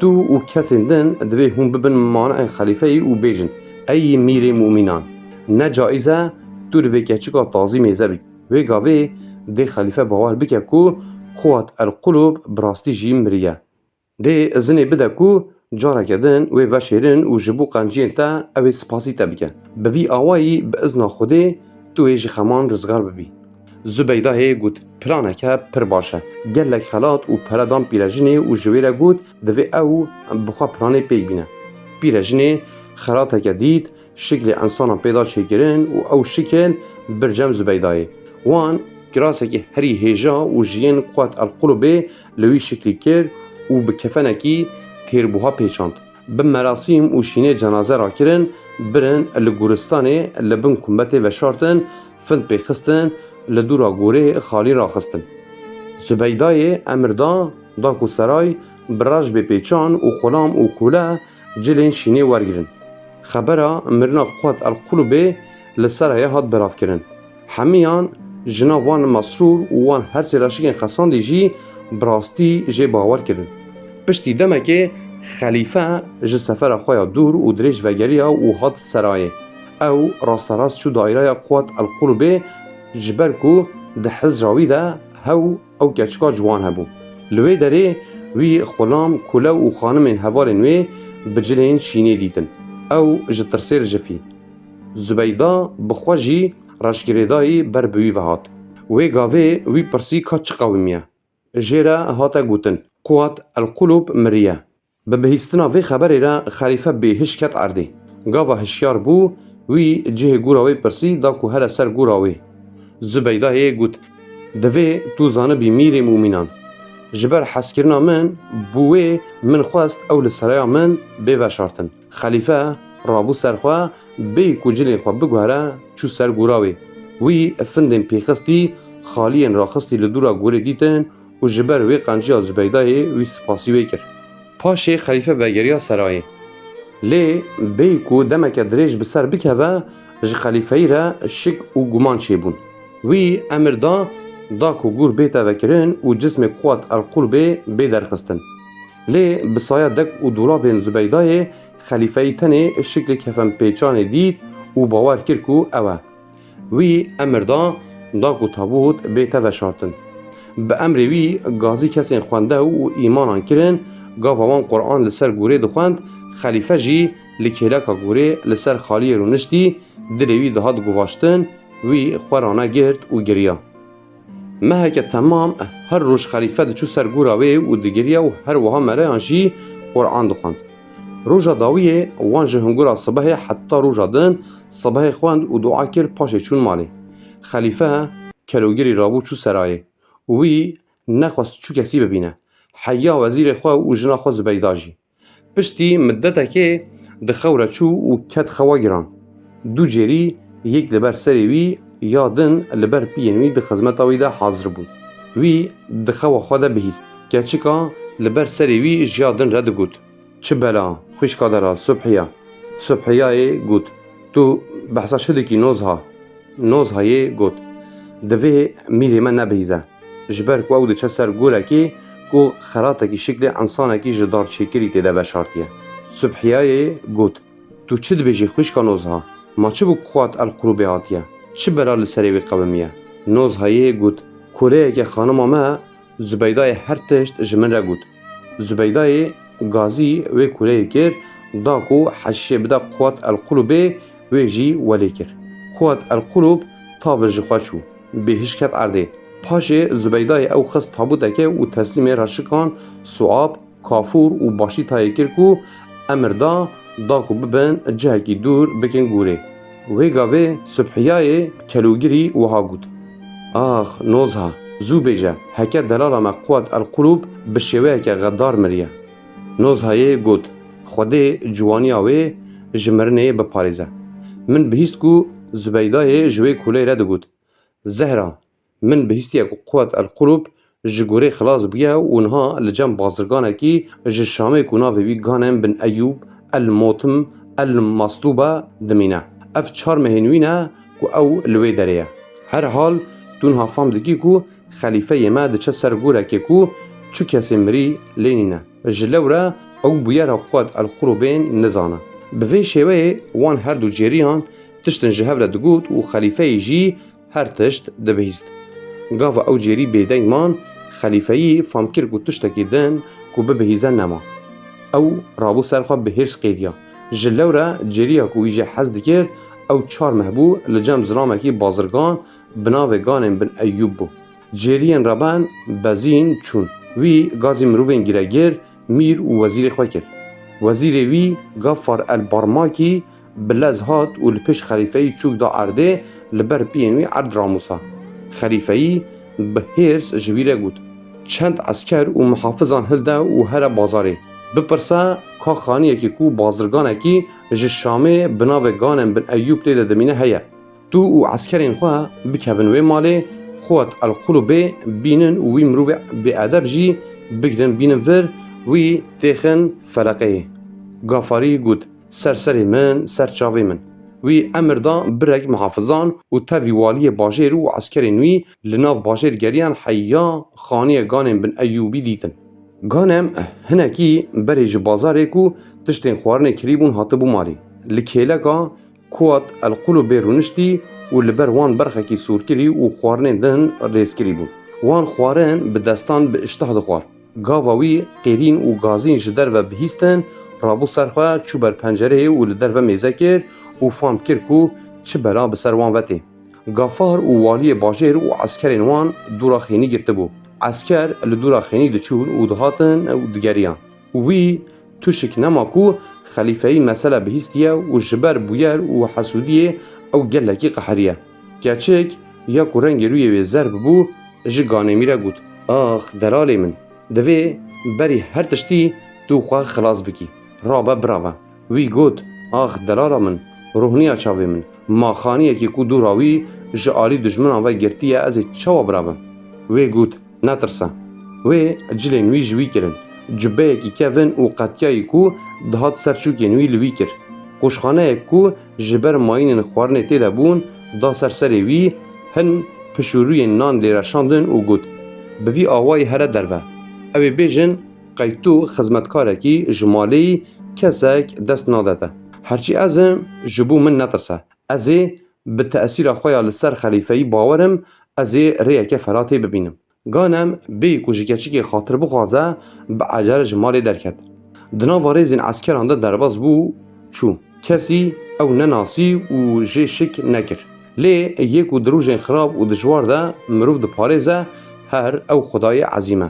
tu û kesên din divê hûn bibin maneê xelîfeyî û bêjin: Ey mîrê mumînan! Ne caiz e tu li vê keçika tazî mêze bikî. Wê gavê dê xelîfe bawer bike ku Quwat el Qulûb bi rastî jî miriye. Dê izinê bide ku careke din wê veşêrin û ji bo qenciyên te ew ê spasî te bike. Bi vî awayî bi izna Xwedê tu ê ji xeman rizgar bibî. Zubeydayê got: Planeke pir baş e. Gelek xelat û pere dan pîrejinê û ji wê re got: Divê ew bi xwe planê pêk bîne. Pîrejinê xelateke dît, şiklê însanan pê da çêkirin û ew şikil bir cem Zubeydayê. Wan kirasekî herî hêja û ji yên Quwat el Qulûbê li wî şiklî kir û bi kefenekî têrbuha pêçand. Bi merasîm û şînê cenaze rakirin, birin li goristanê li bin kumbetê veşartin, find pêxistin, li dûra gorê xalî raxistin. Zubeydayê emir da, da ku seray bi reş bê pêçan û xulam û kûle cilên şînê wergirin. Xebera mirina Quwat el Qulûbê li serayê hat belavkirin. Hemiyan, ji nav wan Mesrûr û wan her sê reşikên xesandî jî bi rastî jê bawer kirin. Piştî demekê xelîfe ji sefera xwe ya dûr û dirêj vegeriya û hat serayê. Ew rasterast çû daîreya Quwat el Qulûbê, ji ber ku di hizra wî de hew ew keçika ciwan hebû. Li wê derê wî xulam, kûle û xanimên hevalên wê bi cilên şînê dîtin. Ew ji tirsê rijifî. Zubeyda bi xwe jî reşgirêdayî ber bi wî ve hat. Wê gavê wî pirsî ka çi qewimiye. Jê re hate gotin: Quwat el Qulûb miriye. Bi bihîstina vê xeberê re xelîfe bêhiş ket erdê. Gava hişyar bû, wî cihê gora wê pirsî da ku here ser gora wê. Zubeydayê got: Divê tu zanibî mîrê mumînan. Ji ber hezkirina min bû wê min xwest ew li seraya min bê veşartin. Xelîfe rabû ser xwe, bêyî ku cilên xwe biguhere, çû ser gora wê. Wî findên pêxistî, xaliyên raxistî li dûra gorê dîtin û ji ber wê qenciya Zubeydayê wî spasî wê kir. Paşê xelîfe vegeriya serayê. Lê bêyî ku demeke dirêj bi ser bikeve, ji xelîfeyî re şik û guman çêbûn. Wî emir da, da ku gor bête vekirin û cismê Quwat el Qulbê bê derxistin. Lê bi saya dek û dolabên Zubeydayê xelîfeyî tenê şiklê kefenpêçanê dît û bawer kir ku ew e. Wî emir da, da ku tabût bête veşartin. Bi emrê wî gazî kesên xwendew û îmanan kirin, gava wan Quran li ser gorê dixwend, xelîfe jî li kêleka gorê li ser xaliyê rûniştî, dilê wî dihat guvaştin, wî xwe ranegirt û giriya. Meheke temam her roj xelîfe diçû ser gora wê û digiriya û her wiha mereyan jî Quran dixwend. Roja dawiyê wan ji hingura sibehê heta roja din sibehê xwend û dua kir, paşê çûn malê. Xelîfe kelogirî rabû çû serayê û wî nexwest çû kesî bibîne. Heya wezîrê xwe û jina xwe Zubeyda jî. Piştî midetekê di xew re çû û ket xewa giran. Du cêrî yek li ber serê wî ya din li ber piyên wî di xizmeta wî de hazir bûn. Wî di xewa xwe de bihîst. Keçika li ber serê wî ji ya din re digot: Çi bela, xwişka delal, Subhiya! Subhiyayê got: Tu behsa çi dikî, Nozha? Nozhayê got: Divê mîrê me nebihîze. Ji ber ku ew diçe ser gorekê ku xelatekî şiklê ensanekî ji dar çêkirî tê de veşartiye. Subhiyayê got: Tu çi dibêjî xwişka Nozha? Ma çi bû Quwat El Qulûbê hatiye? Çi bela li serê wê qewimiye? Nozhayê got, Koleyeke xanima me Zubeydayê her tişt ji min re got. Zubeydayê gazî wê koleyê kir, da ku heşîşê bide Quwat El Qulûbê, wê jî welê kir. Quwat El Qulûb tavir ji xwe çû, bêhiş ket erdê. Paşê Zubeydayê ew xist tabûteke û teslîmê reşikan Suab, Kafûr û Başîtayê kir ku emir da, da ku bibin cihekî dûr bikin gorê. Wê gavê Subhiyayê kelûgirî wiha got, Ax, Nozha, zû bêje, heke delala me Quwat El Qulûb bi şêweyeke xedar miriye. Nozhayê got, Xwedê ciwaniya wê ji mirinê biparêze. Min bihîst ku Zubeydayê ji wê koleyê re digot, Zehra, min bihîstiye ku Quwat El Qulûb ji gorê xilas bûye û niha li cem bazirganekî ji Şamê ku navê wî Ganem bin Eyûb El Motim El Maslûb e dimîne. Ev çar mehên wî ne ku ew li wê derê ye. Herhal tu niha fam dikî ku xelîfeyê me diçe ser gorekê ku çu kesê mirî lê nîne. Ji lewre ew bûyera Quwat El Qulûbên nizane. Bi vê şêweyê wan her du cêriyan tiştin ji hev re digot û xelîfeyê jî her tişt dibihîst. Gava ew cêrî bêdeng man, xelîfeyî fam kir ku tiştekî din ku bibihîze nema. Ew rabû ser xwe bi hêrs qêdiya. Ji lewre cêriya ku wî jê hez dikir, ew çar meh bû li cem zilamekî bazirgan bi navê Ganên bin Eyûb bû. Cêriyên reben bezîn çûn. Wî gazî mirovên giregir, mîr û wezîrê xwe kir. Wezîrê wî Gaffar el Barmakî bi lez hat û li pêş xelîfeyî çûk da erdê, li ber piyên wî erd ramûsa. Xelîfeyî bi hêrs ji wî re got, Çend esker û mihafizan hilde û here bazarê. Bipirse ka xaniyekî ku bazirganekî ji Şamê bi navê Ganem bin Eyûb tê de dimîne heye. Tu û eskerên xwe bikevin wê malê, Quwat el Qulubê bînin û wî mirovê bêedeb jî bigirin bînin vir, wî têxin feleqeyê. Gafarî got, Ser serê min, ser çavê min. Wî emir da birek mihafizan û tevî waliyê bajêr û eskerên wî li nav bajêr geriyan heya xaniyê Ganên bin Eyûbî dîtin. Ganem hinekî berê ji bazarê ku tiştên xwarinê kirîbûn hatibû malê. Li kêleka Kuat el Qulubê rûniştî û li ber wan berxekî sûrkirî û xwarinên din rêzkirî bûn. Wan xwarin bi destan bi îştah dixwar. Gava wî qêrîn û gazîn ji derve bihîstin, rabû ser xwe, çû ber pencereyê û li derve mêze kir û fam kir ku çi bela bi ser wan ve tê. Gafar û waliyê bajêr û eskerên wan dûra xênî girtibû. Esker li dûra xênî diçûn û dihatin û digeriyan. Wî tuşik nema ku xelîfeyî mesele bihîstiye û ji ber bûyer û hesûdiyê ew gelekî qeheriye. Keçik ya ku rengê rûyê wê zer bibû, ji Ganemî re got, Ax, delalê min, divê berî her tiştî tu xwe xilas bikî. Rabe birave. Wî got, Ax, delala min, ruhniya çavê min, ma xaniyekî ku dûra wî ji alî dijminan ve girtiye, ez ê çawa biravim? Wê got, Netirse. Wê cilên wî ji wî kirin. Cubeyekî kevin û qetiyayî ku dihat ser çûkên wî li wî kir. Qoşxaneyek ku ji ber mayînên xwarinê tê de bûn, da ser serê wî, hin pişûrûyên nan lê reşandin û got, Bi vî awayî here derve. Ew ê bêjin, Qey tu xizmetkarekî ji malê yî kesek dest nade te. Herçî ez im, ji bo min netirse. Ez ê bi tesîra xwe ya li ser xelîfeyî bawer im, ez ê rêyeke ferah tê bibînim. Ganem bêyî ku ji keçikê xatir bixwaze, bi ecele ji malê derket. Di nava rêzên eskeran de derbas bû, çû. Kesî ew nenasî û jê şik nekir. Lê yê ku di rojên xirab û dijwar de mirov diparêze, her ew Xwedayê ezîm e.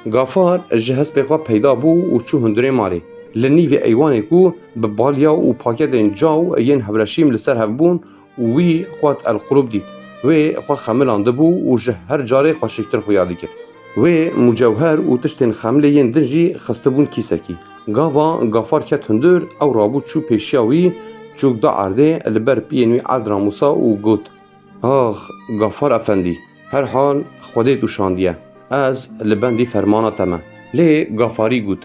Gafar ji hespê xwe peyda bû û çû hundirê malê. Li nîvê eywanê ku bi balya û paketên caw yên hevreşîm li ser hev bûn, û wî Quat el Qulub dît. Wê xwe xemilandibû û ji her carê xweşiktir xuya dikir. Wê mucewher û tiştên xemlê yên din jî xistibûn kîsekî. Gava Gafar ket hundir, ew rabû çû pêşiya wî, çûk da erdê, li ber piyên wî erd ramûsa û got, Ax, Gafar Efendî, herhal Xwedê tu şandiye. Ez li bendî fermana te me. Lê Gafarî got,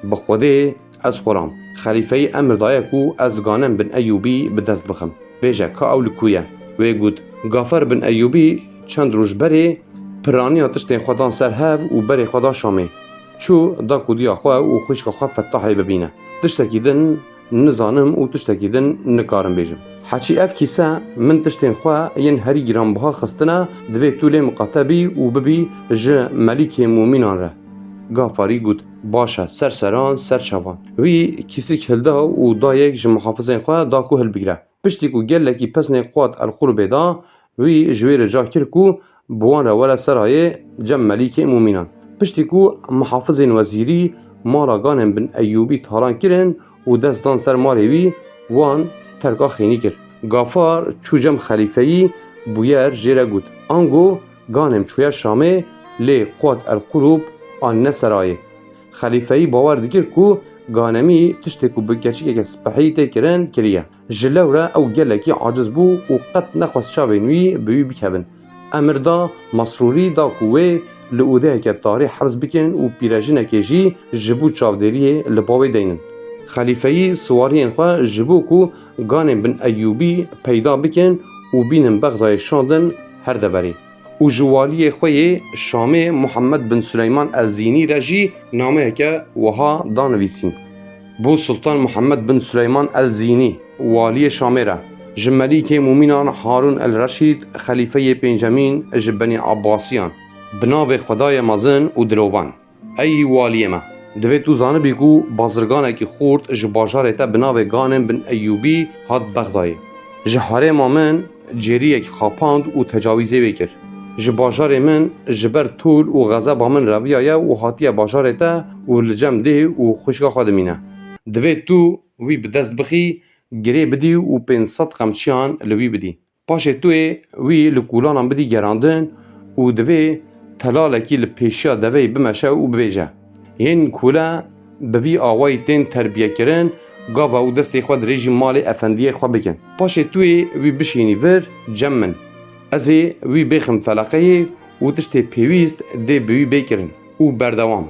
Bi Xwedê ez xwe ram. Xelîfeyî emir daye ku ez Ganem bin Eyûbî bi dest bixim. Bêje ka ew li ku ye? Wê got, Gafar bin Eyûbî çend roj berê piraniya tiştên xwe dan ser hev û berê xwe da Şamê. Çû da kudiya xwe û xwişka xwe Fetahê bibîne. Tiştekî din nizanim û tiştekî din nikarim bêjim. Heçî ev kîse min tiştên xwe yên herî giranbiha xistine, divê tu lê miqate bî û bibî ji Melîkê Mûmînan re. Gafarî got, "Baş e, ser seran, ser çavan." Wî kîsik hilda û dayek ji muhafizên xwe da ku hilbigire. Piştî ku gelekî pesnê Quwat El Qulubê da, wî ji wê re ca kir ku bi wan re were serayê cem Melîkê Mûmînan. Piştî ku muhafizên wezîrî mala ganên Bin Eyûbî talan kirin û dest dan ser malê wî, wan terka xênî kir. Gafar çû cem xelîfeyî, bûyer jê re got, "Ango ganêm çûye Şamê, lê Quwat El Qulub anîne serayê." Xelîfeyî bawer dikir ku Ganemî tiştê ku bi keçikeke spehî tê kirin, kiriye. Ji lewre ew gelekî aciz bû û qet nexwest çavên wî bi wî bikevin. Emir da Masrûrî da ku wê li odeyeke tarî hefz bikin û pîrejinekê jî ji bo çavdêriyê li ba wê deynin. Xelîfeyî siwariyên xwe ji bo ku ganên Bin Eyûbî peyda bikin û bînin Bexdayê şandin her deverê. Û ji waliyê xwe yê Şamê Muhammed bin Suleyman El Zînî re jî nameyeke wiha danivîsîn. Bo Sultan Muhammed bin Suleyman El Zînî, waliyê Şamê re, ji Melîkê Mûmînan Harûn El Reşîd, xelîfeyê pêncemîn ji Benî Abbasiyan, bi navê Xwedayê mezin û dilovan. Ey waliyê me, divê tu zanibî ku bazirganekî xurt ji bajarê te bi navê Ganên Bin Eyûbî hat Bexdayê. Ji herêma min cêriyek xapand û tecawîzê wê kir. Ji bajarê min ji ber tol û xezeba min reviyaye û hatiye bajarê te û li cem dê û xwişka xwe dimîne. Divê tu wî bi dest bixî, girê bidî û pênc sed qemçiyan li wî bidî. Paşê tu yê wî li kûlanan bidî gerandin û divê telalekî li pêşiya deveyê bimeşe û bibêje, "Yên kûle bi vî awayî tên terbiyekirin, gava û destê xwe dirêjî malê efendiyê xwe bikin. Paşê tu yê wî bişînî vir cem min. Ez ê wî bêxim feleqeyê û tiştê pêwîst dê bi wî bê kirin û berdewam.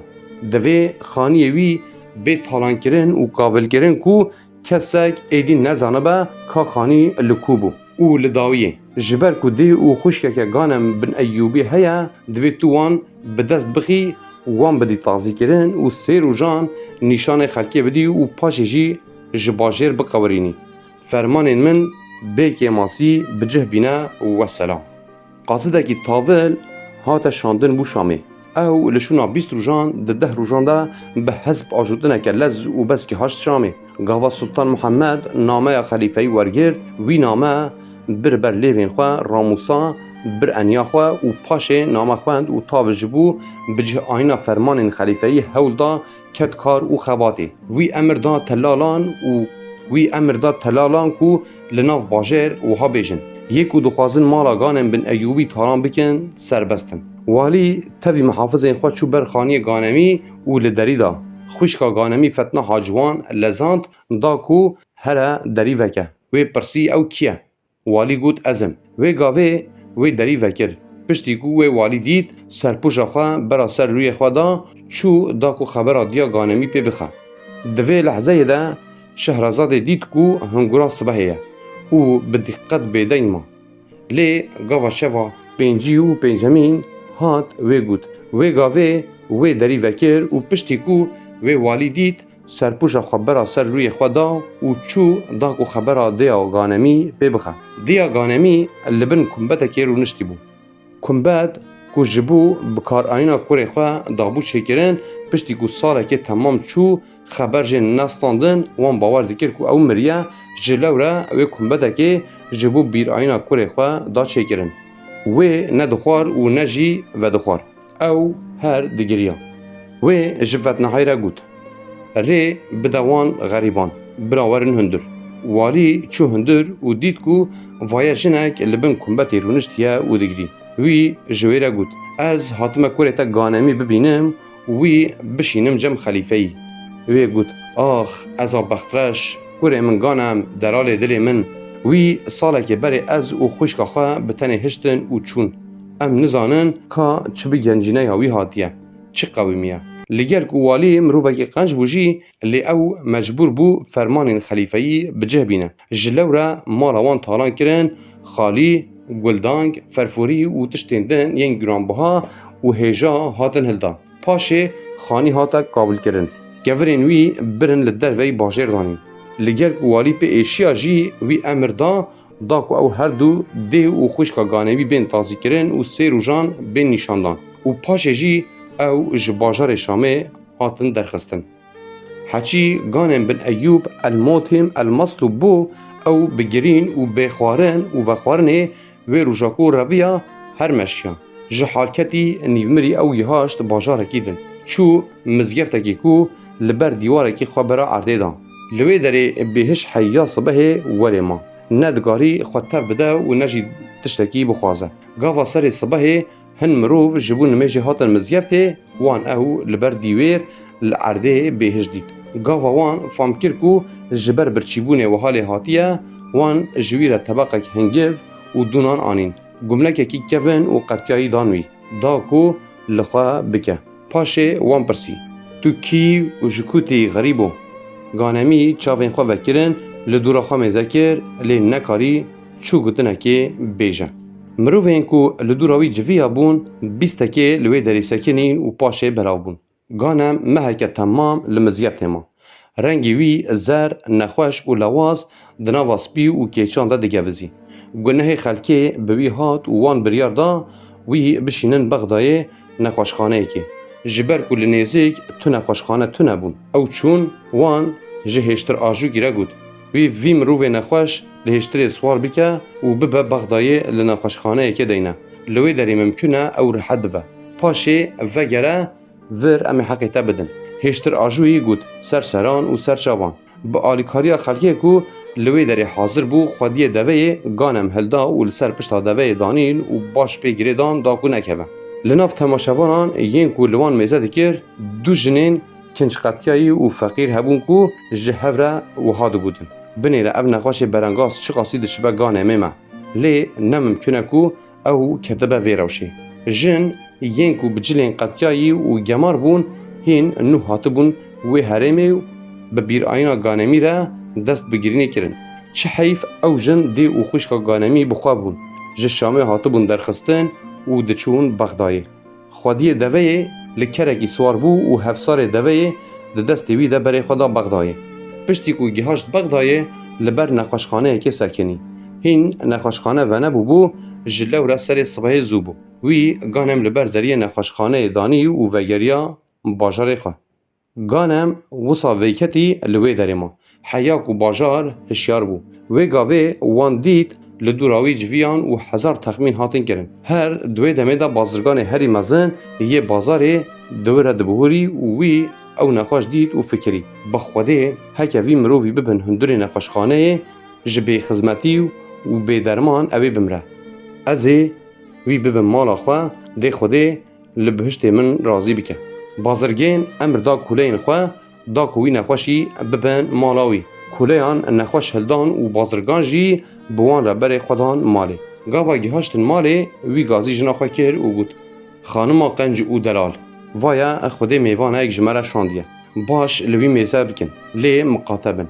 Divê xaniyê wî bê talankirin û kavilkirin ku kesek êdî nezanibe ka xanî li ku bû." Û li dawiyê, ji ber ku dê û xwişkeke Ganem Bin Eyûbî heye, divê tu wan bi dest bixî, wan bidî tazîkirin û sê rojan nîşanê xelkê bidî û paşê jî ji bajêr biqewirînî. Fermanên min bê kêmasî bi cih bîne û wesselam. Qasidekî tavil hate şandin bû Şamê. Ew li şûna bîst rojan di deh rojan de bi hesp ajotineke lez û beskî haşt Şamê. Gava Sultan Muhammed nameya xelîfeyî wergirt, wî name bir ber lêvên xwe ramûsa, bir eniya xwe û paşê name xwend û tav ji bo bi cih ayîna fermanên xelîfeyî hewl da ket kar û xebatê. Wî emir da telalan û wî emir da telalan ku li nav bajêr wiha bêjin, "Yê ku dixwazin mala Ganên Bin Eyûbî talan bikin, serbest in." Walî tevî mihafizên xwe çû ber xaniyê Ganemî û li derî da. Xwişka Ganemî Fetna Haciwan lezand da ku here derî veke. Wê pirsî, "Ew kî ye?" Walî got, "Ez im." Wê gavê wê derî vekir. Piştî ku wê walî dît, serpoşa xwe bera ser rûyê xwe da, çû da ku xebera diya Ganemî pê bixe. Di vê lehzeyê de Şehrazadê dît ku hingura sibehê ye û bi diqet bêdeyn ma. Lê gava şeva pêncî û pêncemîn hat wê got. Wê gavê wê derî vekir û piştî ku wê walî dît, serpoşa xwe bera ser rûyê xwe da û çû da ku xebera dêya Ganemî pê bixe. Dêya Ganemî li bin kumbetekê rûniştî bû. Kumbet ku ji bo bikarayîna kurê xwe dabû çêkirin, piştî ku salekê temam çû, xeber jê nestandin, wan bawer dikir ku ew miriye, ji lewre wê kumbetekê ji bo bîrayîna kurê xwe da çêkirin. Wê ne dixwar û ne jî vedixwar. Ew her digiriya. Wê ji Fetnehayî re got, "Rê bide wan xerîban, bira werin hundir." Walî çû hundir û dît ku vaye jinek li bin kumbetê rûniştiye û digirî. Wî ji wê re got, "Ez hatime kurê te Ganemî bibînim û wî bişînim cem xelîfeyî." Wê got, "Ax, ez a bextreş, kurê min Ganem, delalê dilê min. Wî salekê berê ez û xwişka xwe bi tenê hiştin û çûn. Em nizanin ka çi bi gencîneya wî hatiye, çi qewimiye." Li gel ku walî mirovekî qenc bû jî, lê ew mecbûr bû fermanên xelîfeyî bi cih bîne. Ji lewre mala wan talan kirin, xalî, guldang, ferforî û tiştên din yên giranbiha û hêja hatin hildan. Paşê xanî hate kavilkirin. Kevirên wî birin li derveyî bajêr danîn. Li gel ku walî pê êşiya jî wî emir da, da ku ew her du dê û xwişka Ganemî bên tazîkirin û sê rojan bên nîşandan û paşê jî ew ji bajarê Şamê hatin derxistin. Heçî Ganem bin Eyûb el-Motim el-Meslûb bû, ew bi girîn û bêxwarin û vexwarinê wê roja ku reviya her meşiya. Ji halketî nîvmirî ew gihaşt bajarekî din. Çû mizgeftekî ku li ber dîwarekî xwe bira erdê da. Li wê derê bêhiş heya sibehê werê ma. Ne dikarî xwe tev bide û ne jî tiştekî bixwaze. Gava serê sibehê hin mirov ji bo nimêjê hatin mizgeftê, wan ew li ber dîwêr li erdê bêhiş dît. Gava wan fam kir ku ji ber birçîbûnê wiha lê hatiye, wan ji wî re tebeqek hingiv û dûnan anîn. Gumlekekî kevin û qetiyayî dan wî, da ku li xwe bike. Paşê wan pirsî, "Tu kî û ji ku tî, xerîbo?" Ganemî çavên xwe vekirin, li dûra xwe mêze kir, lê nekarî çû gotinekê bêje. Mirovên ku li dûra wî civiya bûn, bîstekê li wê derê sekinîn û paşê belav bûn. Ganem meheke temam li mizgeftê ma. Rengê wî zer, nexweş û lewaz di nava spî û keçan de digevizî. Gunehê xelkê bi wî hat û wan biryar da wî bişînin Bexdayê nexweşxaneyekê. Ji ber ku li nêzîk tu nexweşxane tune bûn. Ew çûn, wan ji hêştirajûkî re got, "Wî vî mirovê nexweş li hêştirê siwar bike û bibe Bexdayê li nexweşxaneyekê deyne. Li wê derê mimkun e ew rihet bibe. Paşê vegere vir, em ê heqê te bidin." Hêştirajûyî got, "Ser seran û ser çavan." Bi alîkariya xelkê ku li wê derê hazir bû, xwediyê deveyê Ganem hilda û li ser pişta deveyê danîn û baş pê girê dan da ku nekeve. Li nav temaşevanan yên ku li wan mêze dikir, du jinên kinc qetiyayî û feqîr hebûn ku ji hev re wiha digotin, "Binêre ev nexweşê berengaz çiqasî dişibe Ganemê me. Lê ne mimkun e ku ew ketibe vê rewşê." Jin yên ku bi cilên qetiyayî û gemar bûn, hîn nû hatibûn wê herêmê û bi bîrayîna Ganemî re dest bi girînê kirin. Çi heyf ew jin dê û xwişka Ganemî bi xwe bûn, ji Şamê hatibûn derxistin û diçûn Bexdayê. Xwediyê deveyê li kerekî siwar bû û hevsarê deveyê di destê wî de berê xwe da Bexdayê. Piştî ku gihaşt Bexdayê, li ber nexweşxaneyekê sekinî. Hîn nexweşxane venebûbû, ji lewre serê sibehê zû bû. Wî Ganem li ber deriyê nexweşxaneyê danî û vegeriya bajarê xwe. Ganem wisa vêketî li wê derê ma. Heya ku bajar hişyar bû. Wê gavê wan dît li dûra wî civiyan û hezar texmîn hatin kirin. Her di wê demê de bazirganê herî mezin yê bazarê di wir re dibihûrî û wî ew nexweş dît û fikirî, "Bi Xwedê heke vî mirovî bibin hundirê nexweşxaneyê, ji bêxizmetî û bêderman ew ê bimre. Ez ê wî bibim mala xwe, dê Xwedê li bihiştê min razî bike." Bazirgên emir da koleyên xwe, da ku wî nexweşî bibin mala wî. Koleyan nexweş hildan û bazirgan jî bi wan re berê xwe dan malê. Gava gihaştin malê, wî gazî jina xwe kir û got, "Xanima qenc û delal, vaya Xwedê mêvaneyek ji me re şandiye. Baş li wî mêze bikin, lê miqate bin."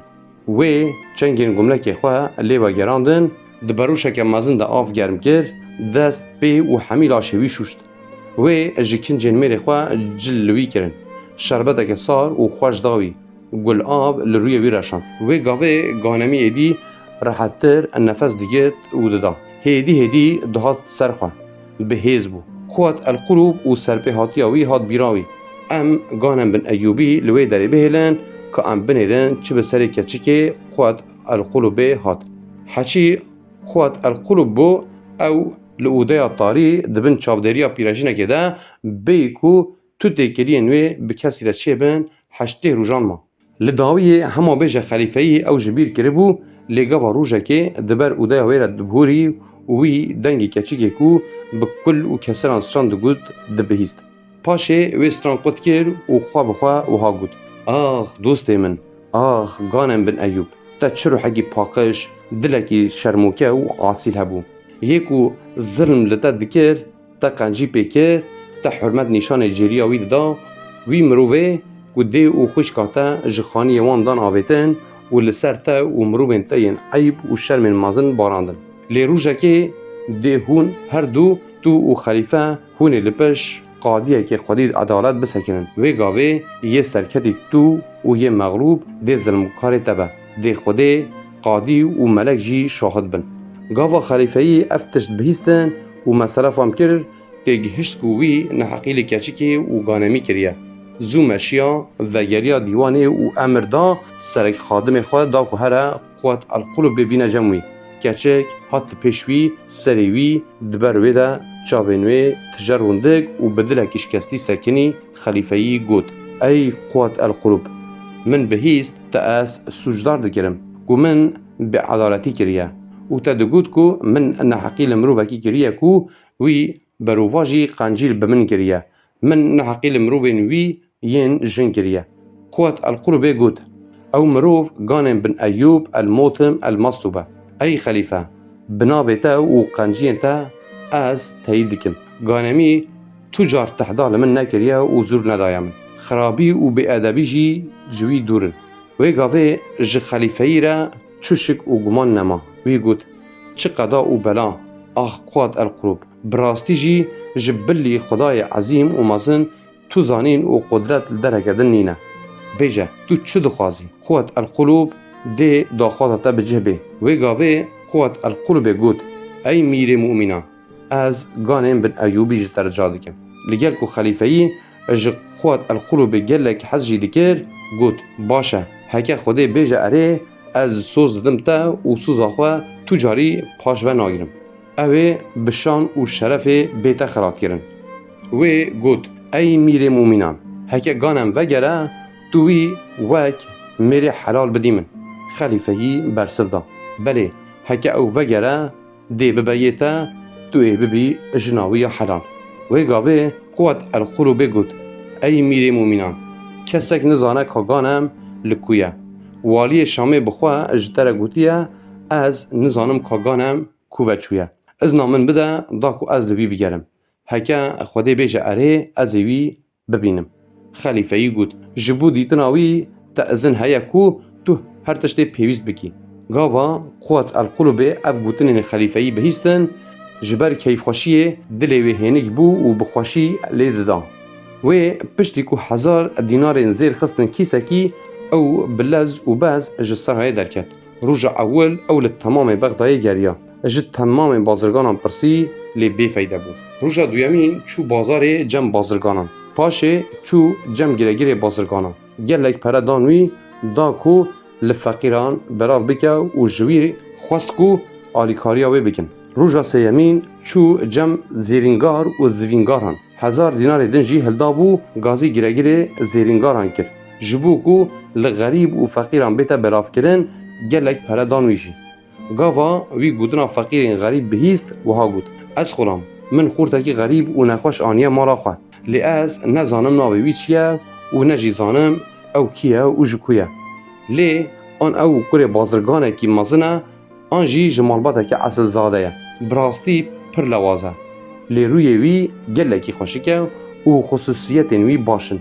Wê çengên gumlekê xwe lê vegerandin, di berûşeke mezin de av germ kir, dest, pê û hemî laşê wî şûşt. Wê ji kincên mêrê xwe cil li wî kirin. Şerbeteke sar û xweş da wî. Gulav li rûyê wî reşand. Wê gavê Ganemî êdî rehettir nefes digirt û dida. Hêdî hêdî dihat ser xwe. Bi hêz bû. Quwet el-Qulûb û serpêhatiya wî hat bîra wî. Em Ganem bin Eyûbî li wê derê bihêlin, ka em binêrin çi bi serê keçikê Quwet el-Qulûbê hat. Heçî Quwet el-Qulûb bû, ew li odeya tarî di bin çavdêriya pîrejinekê de bêyî ku tu têkiliyên wê bi kesî re çêbin, heştê rojan ma. Li dawiyê hema bêje xelîfeyî ew ji bîr kiribû, lê gava rojekê di ber odeya wê re dibihûrî û wî dengê keçikê ku bi kul û kesiran stran digot, dibihîst. Paşê wê stran qut kir û xwe bi xwe wiha got, "Ax, dostê min, ax, Ganem bin Eyûb, te çi ruhekî paqij, dilekî şermûke û asîl hebû. Yê ku zilm li te dikir, te qencî pê kir, te hurmet nîşanê cêriya wî dida, wî mirovê ku dê û xwişka te ji xaniyê wan dan avêtin û li ser te û mirovên te yên eyb û şermên mezin barandin. Lê rojekê dê hûn her du, tu û xelîfe, hûn ê li pişt qadiyekê xwedî edalet bisekinin. Wê gavê yê serketî tu û yê mexlûb dê zilmkarê te be." Dê Xwedê, qadî û melek jî şahid bin. Gava xelîfeyî ev tişt bihîstin û mesele fam kir, têgihişt ku wî neheqî li keçikê û ganemî kiriye. Zû meşiya, vegeriya dîwanê û emir da serek xadimê xwe da ku here Quwet el Qulubê bîne cem wî. Keçik hat li pêş wî, serê wî di ber wê de, çavên wê tije rûndik û bi dilekî şikestî sekinî, xelîfeyî got, Ey Quwet el Qulub, min bihîst te ez sûcdar dikirim ku min bêedaletî kiriye û te digot ku min neheqî li mirovekî kiriye ku wî berovajî qencî li bi min kiriye. Min neheqî li mirovên wî yên jin kiriye. Quwet el Qulubê got, Ew mirov ganên bin Eyûb el Motim el Mastûb e. Ey xelîfe, bi navê te û qenciyên te ez teyîd dikim. Ganemî tu car tehda li min nekiriye û zûr nedaye min. Xirabî û bêedebî jî ji wî dûr in. Wê gavê ji xelîfeyî re çi şik û guman nema. Wî got, Çi qeda û bela, ax Quwet el Qulub! Bi rastî jî ji bilî Xwedayê ezîm û mezin tu zanîn û qudret li dereke din nîne. Bêje, tu çi dixwazî? Quwet el Qulub dê daxwaza te bi cih bê. Wê gavê Quwet el Qulubê got, Ey mîrê mumînan! Ez ganên bin Eyûbî ji te rica dikim. Li gel ku xelîfeyî ji Quwet el Qulubê gelek hez jî dikir, got, Baş e, heke Xwedê bêje erê, ez soz didim te û soza xwe tu carî paş ve nagirim. Ew ê bi şan û şerefê bête xiratkirin. Wê got, Ey mîrê mumînan, heke ganem vegere, tu wî wek mêrê helal bidî min. Xelîfeyî bersiv da, Belê, heke ew vegere, dê bibe yê te, tu ê bibî jina wî ya helal. Wê gavê Quwet el Qulubê got, Ey mîrê mumînan, kesek nizane ka ganem li ku ye. Waliyê Şamê bi xwe ji te re gotiye, Ez nizanim ka ganem ku ve çûye. Izna min bide da ku ez li wî bigerim. Heke Xwedê bêje erê, ez ê wî bibînim. Xelîfeyî got, Ji bo dîtina wî te izin heye ku tu her tiştê pêwîst bikî. Gava Quwet el Qulubê ev gotinên xelîfeyî bihîstin, ji ber keyfxweşiyê dilê wê hênik bû û bi xweşî lê dida. Wê piştî ku hezar dînarên zêr xistin kîsekî, ew bi lez û bez ji serayê derket. Roja ewil ew li temamê Bexdayê geriya. Ji temamên bazirganan pirsî, lê bêfeyde bû. Roja duyemîn çû bazarê cem bazirganan. Paşê çû cem giregirê bazirganan. Gelek pere dan wî, da ku li feqîran belav bike û ji wî xwest ku alîkariya wê bikin. Roja sêyemîn çû cem zêrîngar û zivîngaran. Hezar dînarê din jî hildabû, gazî giregirê zêrîngaran kir. Ji bo ku li xerîb û feqîran bête belavkirin, gelek pere dan wî jî. Gava wî gotina feqîrên xerîb bihîst, wiha got, Ez xulam, min xortekî xerîb û nexweş aniye mala xwe. Lê ez nezanim navê wî çi ye û ne jî zanim ew kî ye û ji ku ye. Lê an ew kurê bazirganekî mezin e, an jî ji malbateke esilzade ye. Bi rastî pir lewaz e. Lê rûyê wî gelekî xweşik e û xusûsiyetên wî baş in.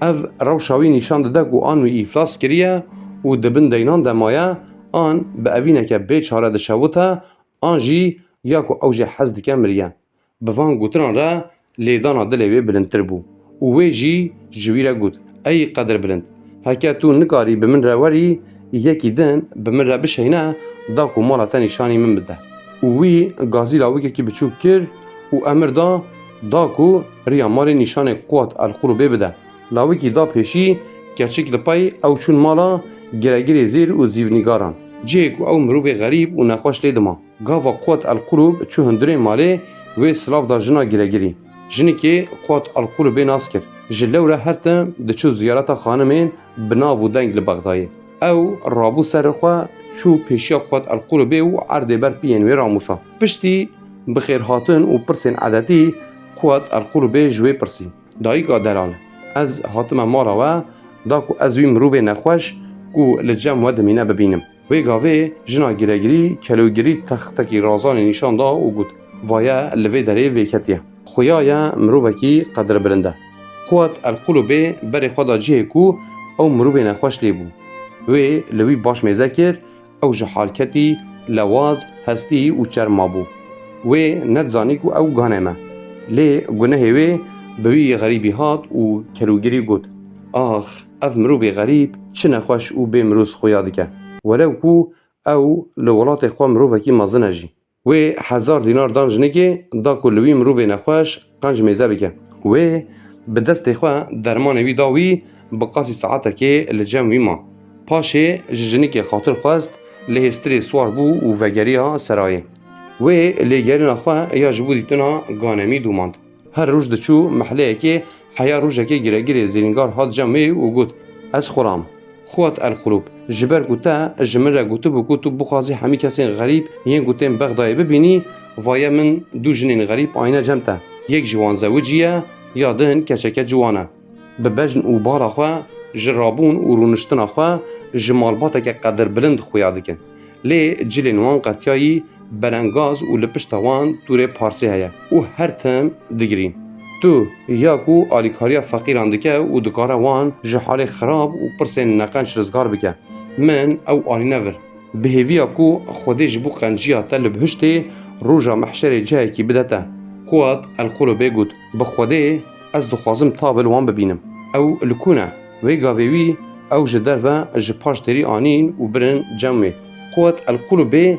Ev rewşa wî nîşan dide ku an wî îflas kiriye û di bin deynan de maye, an bi evîneke bê çare dişewite, an jî ya ku ew jê hez dike miriye. Bi van gotinan re lêdana dilê wê bilindtir bû û wê jî ji wî re got, Ey Qedirbilind, heke tu nikarî bi min re werî, yekî din bi min re bişeyne, da ku mala te nîşanî min bide. Û wî gazî lawikekî biçûk kir û emir da, da ku riya malê nîşanê Quwet el Qulubê bide. Lawikî da pêşî, keçik li pey ew çûn mala giregirê zêr û zîvnîgaran, cihê ku ew mirovê xerîb û nexweş lê dima. Gava Quwet el Qulub çû hundirê malê, wê silav da jina giregirî. Jinikê Quwet el Qulubê nas kir. Ji lew re her tim diçû ziyareta xanimên bi nav û deng li Bexdayê. Ew rabû ser xwe, çû pêşiya Quwet el Qulubê û erdê ber piyên wê ramûsa. Piştî bi xêrhatin û pirsên edetî Quwet el Qulubê ji wê pirsî, Dayika delal, ez hatime mala we, da ku ez wî mirovê nexweş ku li cem we dimîne bibînim. Wê gavê jina giregirî kelûgirî textekî razanê nîşan da û got, Vaye li vê derê vêketiye. Xuya ye mirovekî qedirbilind e. Quwet el Qulubê berê xwe da cihê ku ew mirovê nexweş lê bû. Wê li wî baş mêze kir, ew ji halketî lewaz, hestî û çerm mabû. Wê nedizanî ku ew ganem e. Lê gunehê wê bi wî xerîbî hat û kelûgirî got, Ax, ev mirovê xerîb çi nexweş û bê miroz xuya dike. Welew ku ew li welatê xwe mirovekî mezin e jî. Wê hezar dînar dan jinikê, da ku li wî mirovê nexweş qenc mêze bike. Wê bi destê xwe dermanê wî da wî, bi qasî saetekê li cem wî ma. Paşê ji jinikê xatir xwest, lê hêstirê siwar bû û vegeriya serayê. Wê lêgerîna xwe ya ji bo dîtina Ganemî domand. Her roj diçû mehleyekê, heya rojekê giregirê zêrîngar hat cem wê û got, Ez xuram. Xuwat el Qulûb, ji ber ku te ji min re gotibû ku tu bixwazî hemî kesên xerîb yên ku tên Bexdayê bibînî, vaye min du jinên xerîb anîne cem te. Yek ji wan zewicî ye, ya din keçeke ciwan e. Bi bejn û bala xwe, ji rabûn û rûniştina xwe, ji malbateke qedirbilind xuya dikin. Lê cilên wan qetiyayî belengaz û li pişta wan tûrê parsê heye û her tim digirîn. Tu ya ku alîkariya feqîran dike û dikare wan ji halê xirab û pirsên neqenc rizgar bike, min ew anîne vir. Bi hêviya ku Xwedê ji bo qenciya te li bihiştê roja mehşerê cihekî bide te. Quwat el Qulubê got, Bi Xwedê ez dixwazim tavê li wan bibînim. Ew li ku ne? Wê gavê wî ew ji derve ji paş têrî anîn û birin cem wê. Quwat el Qulubê